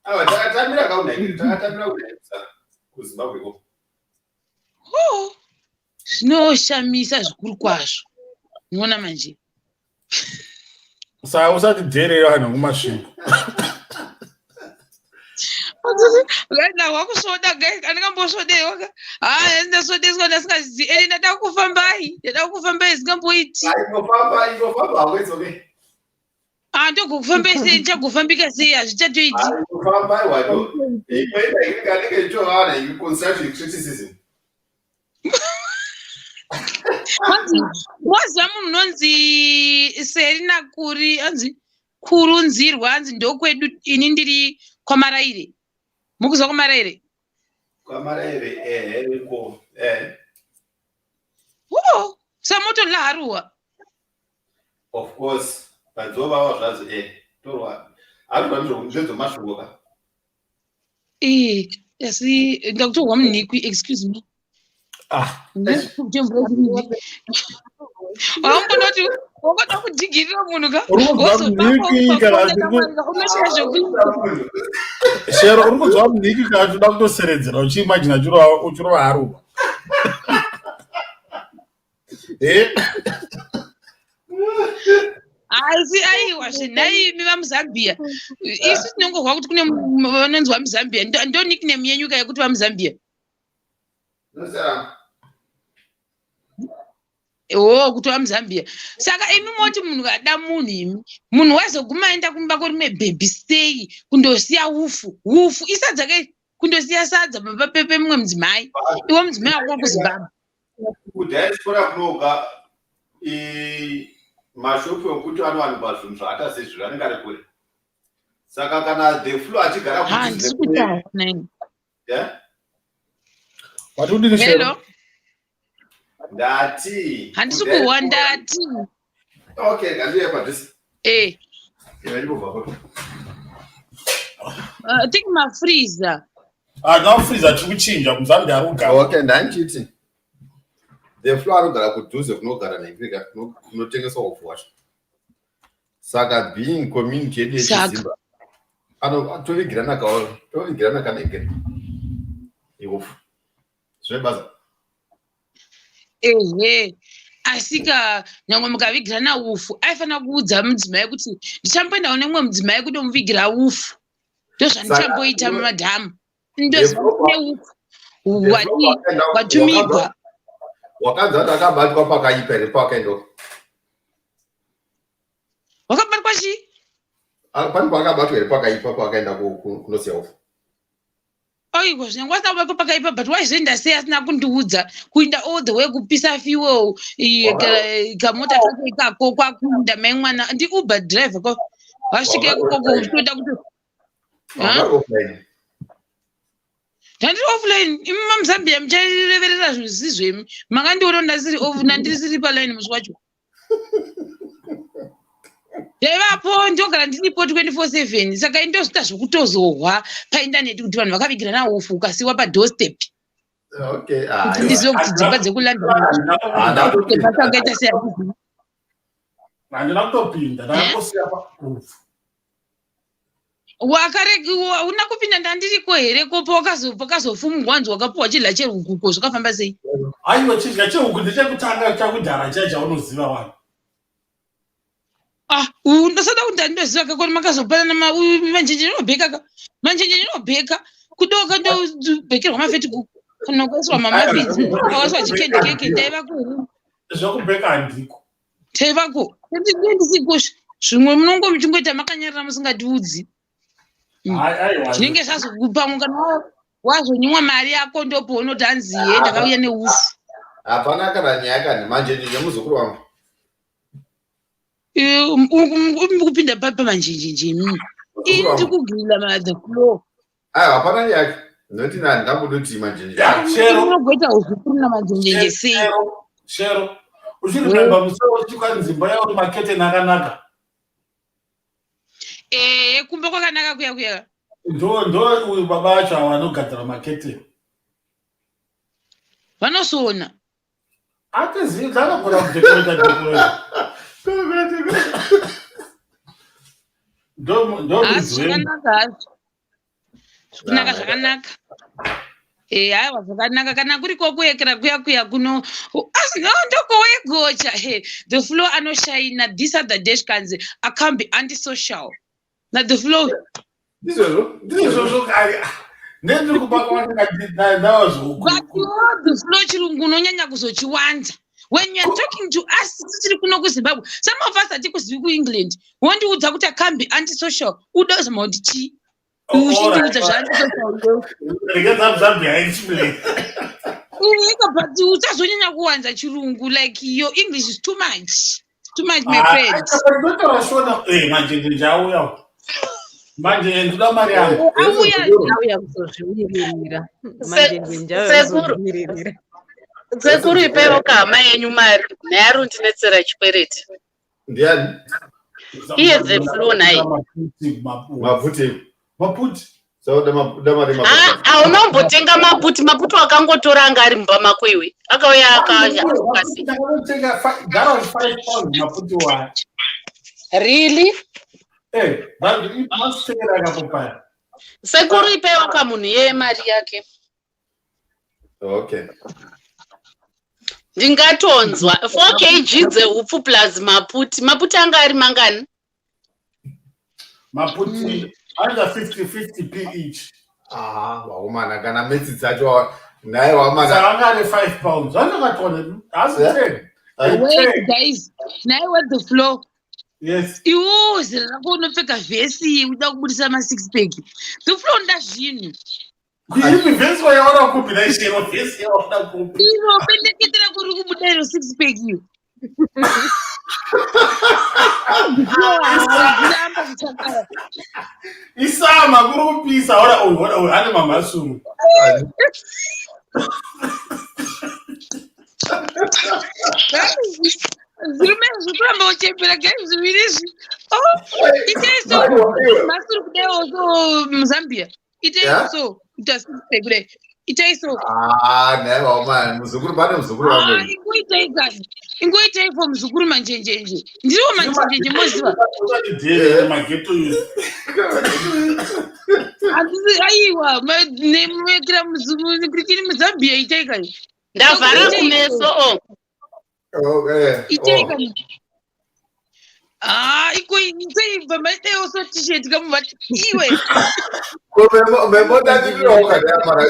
Speaker 11: Aiwa, takatamira kaunhairi, takatamira kunhairi kuZimbabwe ko.
Speaker 1: Oh, zvinoshamisa zvikuru kwazvo, unoona manje.
Speaker 8: Saka usati dherere vanhu kumasvingo.
Speaker 1: Wakusvoda andingambosvodewa ka, ha, ndasvodeswa ndasingazivi ende ndada kufambai, ndada kufambai zingamboiti.
Speaker 11: Ingofamba, ingofamba hako, it's okay.
Speaker 1: Ah, ndogokufambai sei? Ndichagofambika sei? Hazvichatoiti.
Speaker 11: Ingofamba iwa, imwe ina inenge ichitovana constructive criticism.
Speaker 1: Hanzi waziva munhu unonzi Serina Kuri, anzi Kurunzirwa, hanzi ndokwedu, ini ndiri kwaMaraire. Mukuziva kwaMaraire?
Speaker 11: KwaMaraire, ehe, ko ehe.
Speaker 1: O, samoto laharuwa.
Speaker 11: Of course, padzovava zvadzo, torwa arikwa ndezvemasvingo ka.
Speaker 1: Ee, asi ndakutorwa munhikwi, excuse me.
Speaker 8: Ah.
Speaker 1: Wambona kuti wangada kudhigirira munhu ka.
Speaker 8: Uri kunzwa munhikwi kana
Speaker 1: Unoshaya zvekuita.
Speaker 8: Shero, uri kunzwa munhikwi kana uchida kutoseredzera uchiimagina uchirova haruwa e.
Speaker 1: Asi aiwa zvenhaimi vamuZambia, isu tinongohwa kuti kune vanonzi vamuZambia. Ndo nickname yenyuka yekuti vamuZambia?
Speaker 11: Nosara.
Speaker 1: O, kuti vamuZambia. Saka imi moti munhu ada munhu, imi munhu wazoguma aenda kumba kwerume bhebhi sei, kundosiya ufu, ufu isadza ke, kundosiya sadza pamba pemumwe mudzimai, iwe mudzimai wako uri kuZimbabwe?
Speaker 11: Kudiaspora kunoga mashopu ekuti anowanikwa zvinhu zvakaita sezvizvo anenge ari kure, saka kana the flow achigara
Speaker 1: Handisi kutaura nai.
Speaker 11: Yeah?
Speaker 8: Wati kudini
Speaker 1: Hello.
Speaker 8: Shero?
Speaker 11: Ndati.
Speaker 1: Handisi kuhwa ndati.
Speaker 11: Okay, ngandiyeye padhuze.
Speaker 1: Eh.
Speaker 11: Ndibobva papo.
Speaker 1: I think mafreezer.
Speaker 8: Ah, now freezer tiri kuchinja kuZambia ari kugara.
Speaker 11: Okay, ndandichiti the floor anogara kudhuze kunogara nengirika kunotengeswa upfu hwacho. Saka being community yedu yechizimba ano tovigirana kawo tovigirana kanengere iupfu zvine basa.
Speaker 1: Ehe. Asika nyangwe mukavigirana ufu aifanira kuudza mudzimai kuti ndichamboendawo nemumwe mudzimai kundomuvigira ufu. Ndozvandichamboita mumadhamu. Ndoziva kune ufu watumigwa.
Speaker 11: Wakanzi ati akabatwa pakaipa here paakaenda
Speaker 1: Wakabatwa chii?
Speaker 11: Pane paakabatwa here pakaipa paakaenda kunosiya ufu?
Speaker 1: Aiwa zvinyange asina kubatwa pakaipa but waizoenda sei asina kundiudza kuinda all the way kupisa fuel kamota kako ikako kwakuinda mai mwana ndi uber driver ko wasvika ikoko uchitoda kuti ndandiri offline imi mamuzambia muchareverera zvinhu zvisizvo imi makandiona ndasiri off nandisiri paline musi wacho ndaivapo ndogara ndiripo 24/7 saka indozvita zvekutozohwa paindaneti kuti vanhu vakavigirana ufu ukasiwa padoorstep.
Speaker 11: Okay,
Speaker 1: kuti ndizive kuti dzimba dzekulondon akaita sei.
Speaker 8: Handina kutopinda, ndakangosiya paufu.
Speaker 1: Una kupinda ndandiriko here ko pakazofumugwa wanzi wakapuwa chidya chehuku ko zvakafamba sei?
Speaker 8: Aiwa chidya chehuku ndechekutanga chakudhara chiya chaunoziva wani.
Speaker 1: Ah, ndosada kuti ndandinoziva kakoni makazopanana manjenje inobheka ka manjenje inobheka kudoka ndobhekerwa mafeti kuku kana ukaiswa mamafiti akaiswa chikendi keke ndaivako.
Speaker 8: Zvekubheka handiko.
Speaker 1: Taivako ndisikusha zvimwe munongo muchingoita makanyarara musingatiudzi. Zvinenge zvazokupamwe kana wazonyimwa mari yako ndopounoti hanzi ye ndakauya neufu.
Speaker 11: Hapana kana nyaya kani manjenje nemuzukuru wangu.
Speaker 1: Kupinda papi pamanjenjenje imimi? Ini ndiri kugirila the floor.
Speaker 11: Aiwa hapana nyaya noti nani ndambodoti manjenje.
Speaker 1: Unogoita uzukuru namanjenjenje sei?
Speaker 8: Shero uchiremember musoro uchikwa nzimba yauri maketeni akanaka.
Speaker 1: Ee kumba kwakanaka kuya kuya.
Speaker 8: Ndo ndo uyu baba vacho ava vanogadzira maketeni.
Speaker 1: Vanosona.
Speaker 8: Atizivi dzanogona kudekoreta dekoreta. Ndo ndo
Speaker 1: zvakanaka hazvo. Zvakanaka zvakanaka. Eh haiwa zvakanaka kana kuri kokuekera kuya kuya kuno asi no ndokowegocha he the flow anoshaina this other day kanzi I can't be antisocial. Na the flow
Speaker 11: Ndizvozvo
Speaker 8: ndizvozvo ndendiri kubaka
Speaker 1: But the flow chirungu unonyanya kuzochiwanza. When you are talking to us tiri kuno kuZimbabwe, some of us hatikuzivi kuEngland. Wondiudza kuti I can't be antisocial. Uda kuzama kuti chii? Uchindiudza zvaantisocial.
Speaker 8: Regedza Zambia explain.
Speaker 1: Ika but uchazonyanya kuwanza chirungu like your English is too much. Too much my friend.
Speaker 8: Ndotaura shona eh manjenje auya. Manje ndoda mari yangu.
Speaker 1: Auya
Speaker 9: auya kuzozvimiririra. Manjenje njauya
Speaker 12: Sekuru.
Speaker 9: kuzozvimiririra.
Speaker 12: Sekuru ipaiwo kahama yenyu mari nhai ari kundinetsera chikwereti.
Speaker 11: Ndiani?
Speaker 12: Iye the flow nhai.
Speaker 11: Maputi.
Speaker 8: Maputi.
Speaker 11: So da mari maputi.
Speaker 12: Haunombotenga maputi, maputi wakangotora anga ari mumba mako iwe. Akauya akasi.
Speaker 8: Ndakatenga gallon 5 pounds maputi waya.
Speaker 12: Really?
Speaker 8: Eh, vanhu masitera akapopaya.
Speaker 12: Sekuru ipaiwo kamunhu iyeye mari yake.
Speaker 11: Okay.
Speaker 12: Ndingatonzwa 4 kg dzeupfu plus maputi. Maputi anga ari mangani?
Speaker 8: Maputi under 50 50 p each.
Speaker 11: Ah, waomana kana metsi dzacho naye wamana.
Speaker 8: Saka anga ari 5 pounds. Vanokatona hasi 10.
Speaker 1: Wait guys, now what the flow?
Speaker 8: Yes.
Speaker 1: Iwo zera rako unopfeka vhesi uda kubudisa ma six pack. The flow nda zvinhu.
Speaker 8: Kuipi vhesi wayaona kupi naishero vhesi yaona kupi?
Speaker 1: Iro pendeketera kuri kubuda iro six pack iyo.
Speaker 8: Isama kuri kupisa ora uyu ora uyu ane mamhasuru.
Speaker 1: Zvirume zvikuramba uchembera guys zviviri izvi. Oh, itai so. Mhasi uri kudaiwo so muZambia. Itai so. Ita sei kudai. Itai so.
Speaker 11: Ah, nhai vaomana, muzukuru pane muzukuru wangu.
Speaker 1: Ah, ingoitai kani. Ingoitai for muzukuru manjenjenje. Ndiriwo manjenjenje moziva.
Speaker 8: Mageto youth.
Speaker 1: Handisi aiwa nemekira muzukuru muZambia itai kani.
Speaker 12: Ndavhara kumeso o.
Speaker 11: Okay.
Speaker 1: Itai
Speaker 11: Oh.
Speaker 1: kani. Ah, iko itei bva maitaiwo so t-shirt kamubva iwe.
Speaker 11: Ko memo memo tatirawo kana mara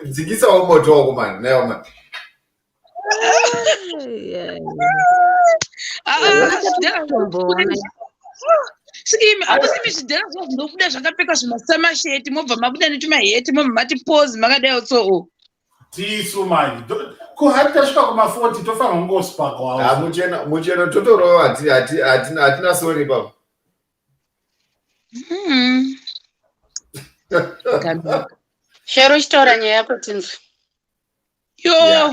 Speaker 11: dzikisawo moto wako mani nayo mani.
Speaker 1: Ah, zvidhara Sikimi, akusimi zvidhara zva zvinobuda zvakapfeka zvimasamasheti mobva mabuda netumaheti mobva mati pose makadai so o.
Speaker 8: Tisu manje. Ko hati tasvika kuma 40 tofanira kungosipakwa.
Speaker 11: Ah, mucheno mucheno totorova hati hati hatina hatina sorry baba.
Speaker 12: Shero chitaura nyaya yako tinzwe.
Speaker 1: Yo, yeah.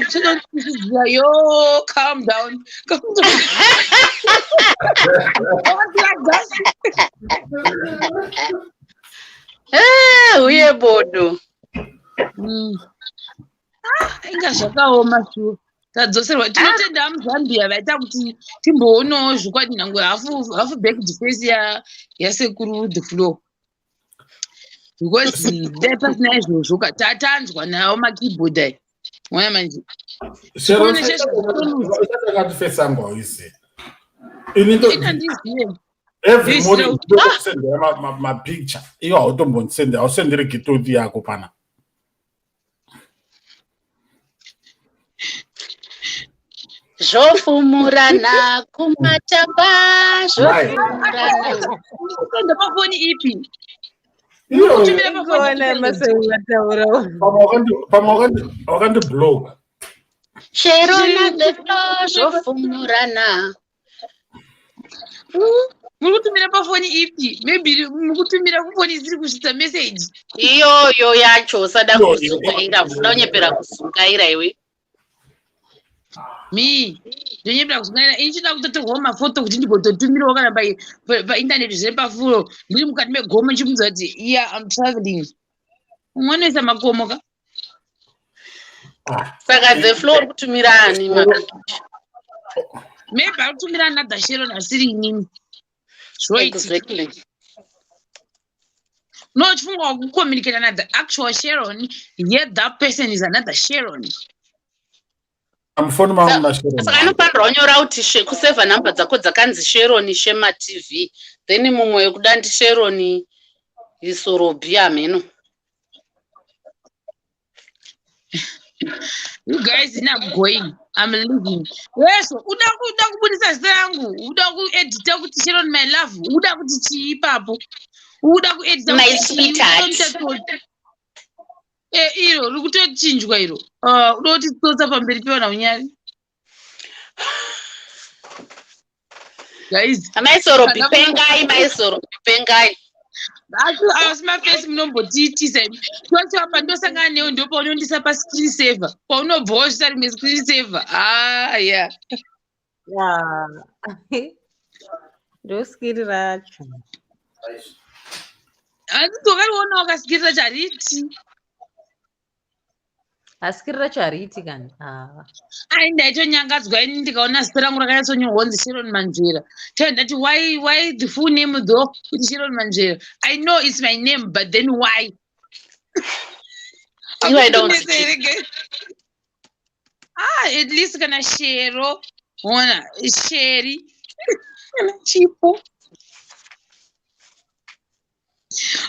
Speaker 1: Yo, calm down. Calm down.
Speaker 12: Eh, uye bodo.
Speaker 1: Ah, inga zvakaoma shuwa. Tadzoserwa. Tinotenda muZambia vaita kuti timboonawo zvokwadi nyange hafu hafu back defense ya yasekuru the floor. Because dai pasina izvozvo ka tatanzwa nawo makeyboard aya. Mwana manje.
Speaker 8: Shero
Speaker 1: Chikuru chezvo-
Speaker 8: akati face yangu hauizivi. Ini ndo
Speaker 1: Ini handizive.
Speaker 8: every
Speaker 1: This
Speaker 8: morning
Speaker 1: no-
Speaker 8: ndokusendera mapicture. Iwe hautombondisendera, hausenderi gitoti yako pana.
Speaker 12: Zvofumurana kumatamba zvofumurana.
Speaker 1: Kusenda pafoni ipi?
Speaker 8: Iyo,
Speaker 1: Kutumira pafoni
Speaker 7: Ingoona
Speaker 1: ipi?
Speaker 7: masewataura.
Speaker 8: pamwe wakandibloka.
Speaker 12: Shero na the floor zvofumurana.
Speaker 1: Muri kutumira pafoni ipi? Maybe muri kutumira kufoni isiri kusvitsa message.
Speaker 12: Iyoyo yacho usada
Speaker 8: Iyo,
Speaker 12: kuzungaira, uda kunyepera kuzungaira iwe.
Speaker 1: Me, ndonyepera kuzungaira. Ini chida kutotorwawo mafoto kuti ndigototumirawo kana paintaneti zviri pafuro. Ndiri mukati megomo ndichimuudza kuti yeah, I'm traveling. Umwe anoisa makomo ka?
Speaker 12: Saka the floor uri kutumira ani mapikicha?
Speaker 1: Maybe ari kutumira another Sharon asiri inini. Zvoitika.
Speaker 12: Exactly.
Speaker 1: No, chifunga wakucommunicate na the actual Sharon, yet that person is another Sharon.
Speaker 8: Mufoni mangu muna Sharon.
Speaker 12: Saka anofanirwa kunyora kuti kusevha namba dzako dzakanzi Sharon Shema TV. Then mumwe wekuda ndi Sharon Isorobhi ameno.
Speaker 1: You guys, I'm going. I'm leaving. Yes, uda uda kubudisa zita rangu, uda kuedita kuti Sharon my love, uda kuti chii ipapo. Uda kuedita
Speaker 12: My
Speaker 1: kuti chii,
Speaker 12: sweetheart.
Speaker 1: uda kuita Eh, iro riri kutochinjwa iro. Ah, uda kuti tsotsa pamberi pevanhu unyari. Guys,
Speaker 12: Amai Sorobhi pengai, mai Sorobhi pengai.
Speaker 1: Asi mafesi munombotiitisa imi. Tose apa ndosangana newe ndopaunondisa pascreen saver. Paunobva wosvitsa rimwe screen saver. Ah, yeah.
Speaker 9: Ndoskiri racho.
Speaker 1: Asi wakariona wakasikirira chariti.
Speaker 9: Askiri racho hariiti kani. Ah.
Speaker 1: Ai ndaitonyangadzwa ini ndikaona zita rangu rakanyatsonyorwa kunzi Sharon Manzvera. Tell ndati why the full name though kuti Sharon Manzvera. I know it's my name but then why?
Speaker 12: Iwe I don't
Speaker 1: Hakutinetse here, guys? Ah, at least kana Shero, ona Sheri, kana Chipo.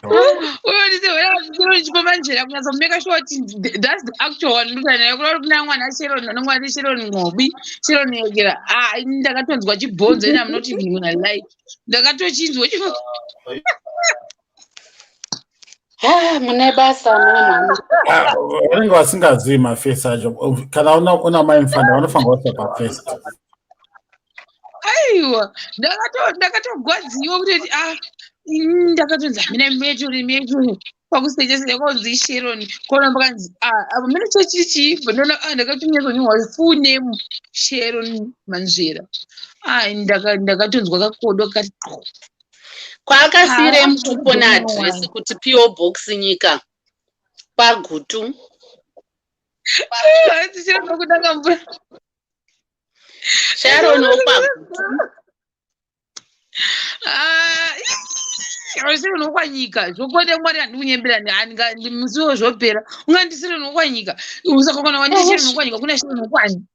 Speaker 1: Uyo Chipo Manzvera kunyatsa kumeka sure kuti that's the actual one ndikuta naye kuda kuti kuna mwana Sharon anonga ari Sharon Ngobi, Sharon Yegera. Ah, ini ndakatonzwa chibhonzo and I'm not even gonna lie. Ndakatochinzwa chipo.
Speaker 12: Ah, mune basa mune mwana.
Speaker 8: Ah, vanenge vasingazivi mafesi acho. Kana una mai mufana vanofanira kuisa pafesi.
Speaker 1: Aiwa, ndakatogwadziwa kuti ah, ini ndakatonzi hamina metori metori pakusecha secha kwanzi Sharon kona pakanzi ah, apa mene chachiri chii but ndona ah, ndakatonyatsonyorwa full name. Sharon Manzvera. Ai, ndakatonzwa kakodo kati
Speaker 12: Kwaakasiire mutupo neadhiresi kuti PO Box nyika kwaGutu.
Speaker 1: Sharon kudanga mvura.
Speaker 12: Sharon wokwaGutu.
Speaker 1: Ah, Sharon wokwanyika zvokwadi Mwari handikunyembera musiwo zvopera ungandi Sharon wokwanyika usakakwana wandi Sharon wokwanyika kuna Sharon wokwani.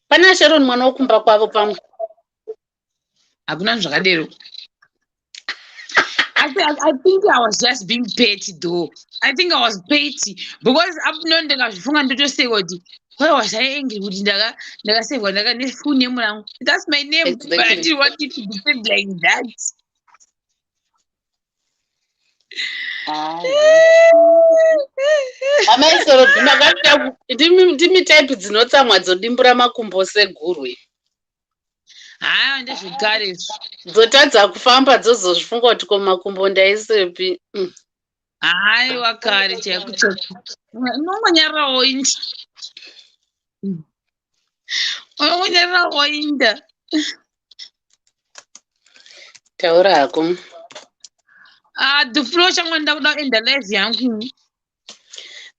Speaker 12: Pana Sharon mwana wokumba kwavo pamwe.
Speaker 1: Hakuna zvakadero. I think I was just being petty though. I think I was petty because up no ndakazvifunga ndotoseka kuti why was I angry kuti ndakasevwa ndaka nefull name rangu. That's my name, but I didn't want it to be said like that.
Speaker 12: Amai Sorobhi makafita ndimi type dzinotsamwa dzodimbura makumbo segurwe.
Speaker 1: Haa ndezvekare izvo.
Speaker 12: Dzotadza kufamba dzozozvifunga kuti ko makumbo ndaisepi.
Speaker 1: Haiwa kare chaiko chaiko. Unongonyararawo inda. Unongonyararawo inda.
Speaker 12: Taura hako.
Speaker 1: Ah, the flow changu ndakuda kuenda live yangu.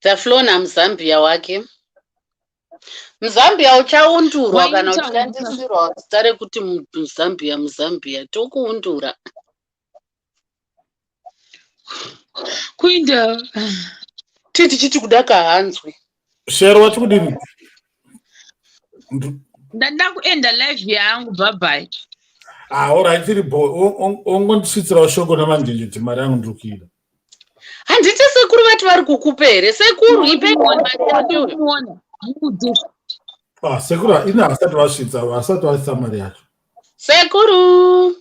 Speaker 12: The flow naMuzambia wake. Muzambia uchaundurwa kana uchishandisirwa zita rekuti Muzambia Muzambia tokuundura.
Speaker 1: Kuinda.
Speaker 12: Tii tichiti kuda kahanzwi.
Speaker 8: Shero wati kudini?
Speaker 1: Ndanda kuenda live yangu bye bye.
Speaker 8: Ah, all right, tiri bo. Ongondisvitsirawo shoko namanjenje kuti mari yangu ndiri kuida.
Speaker 12: Handiti sekuru vati vari kukupa here? Sekuru ipei mari yacho.
Speaker 8: Ah, sekuru ina vasati vasvitsa, vasati vasvitsa mari yacho.
Speaker 12: Sekuru.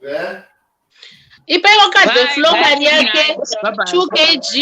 Speaker 11: Eh?
Speaker 12: Ipei wakadze flow mari yake 2 kg.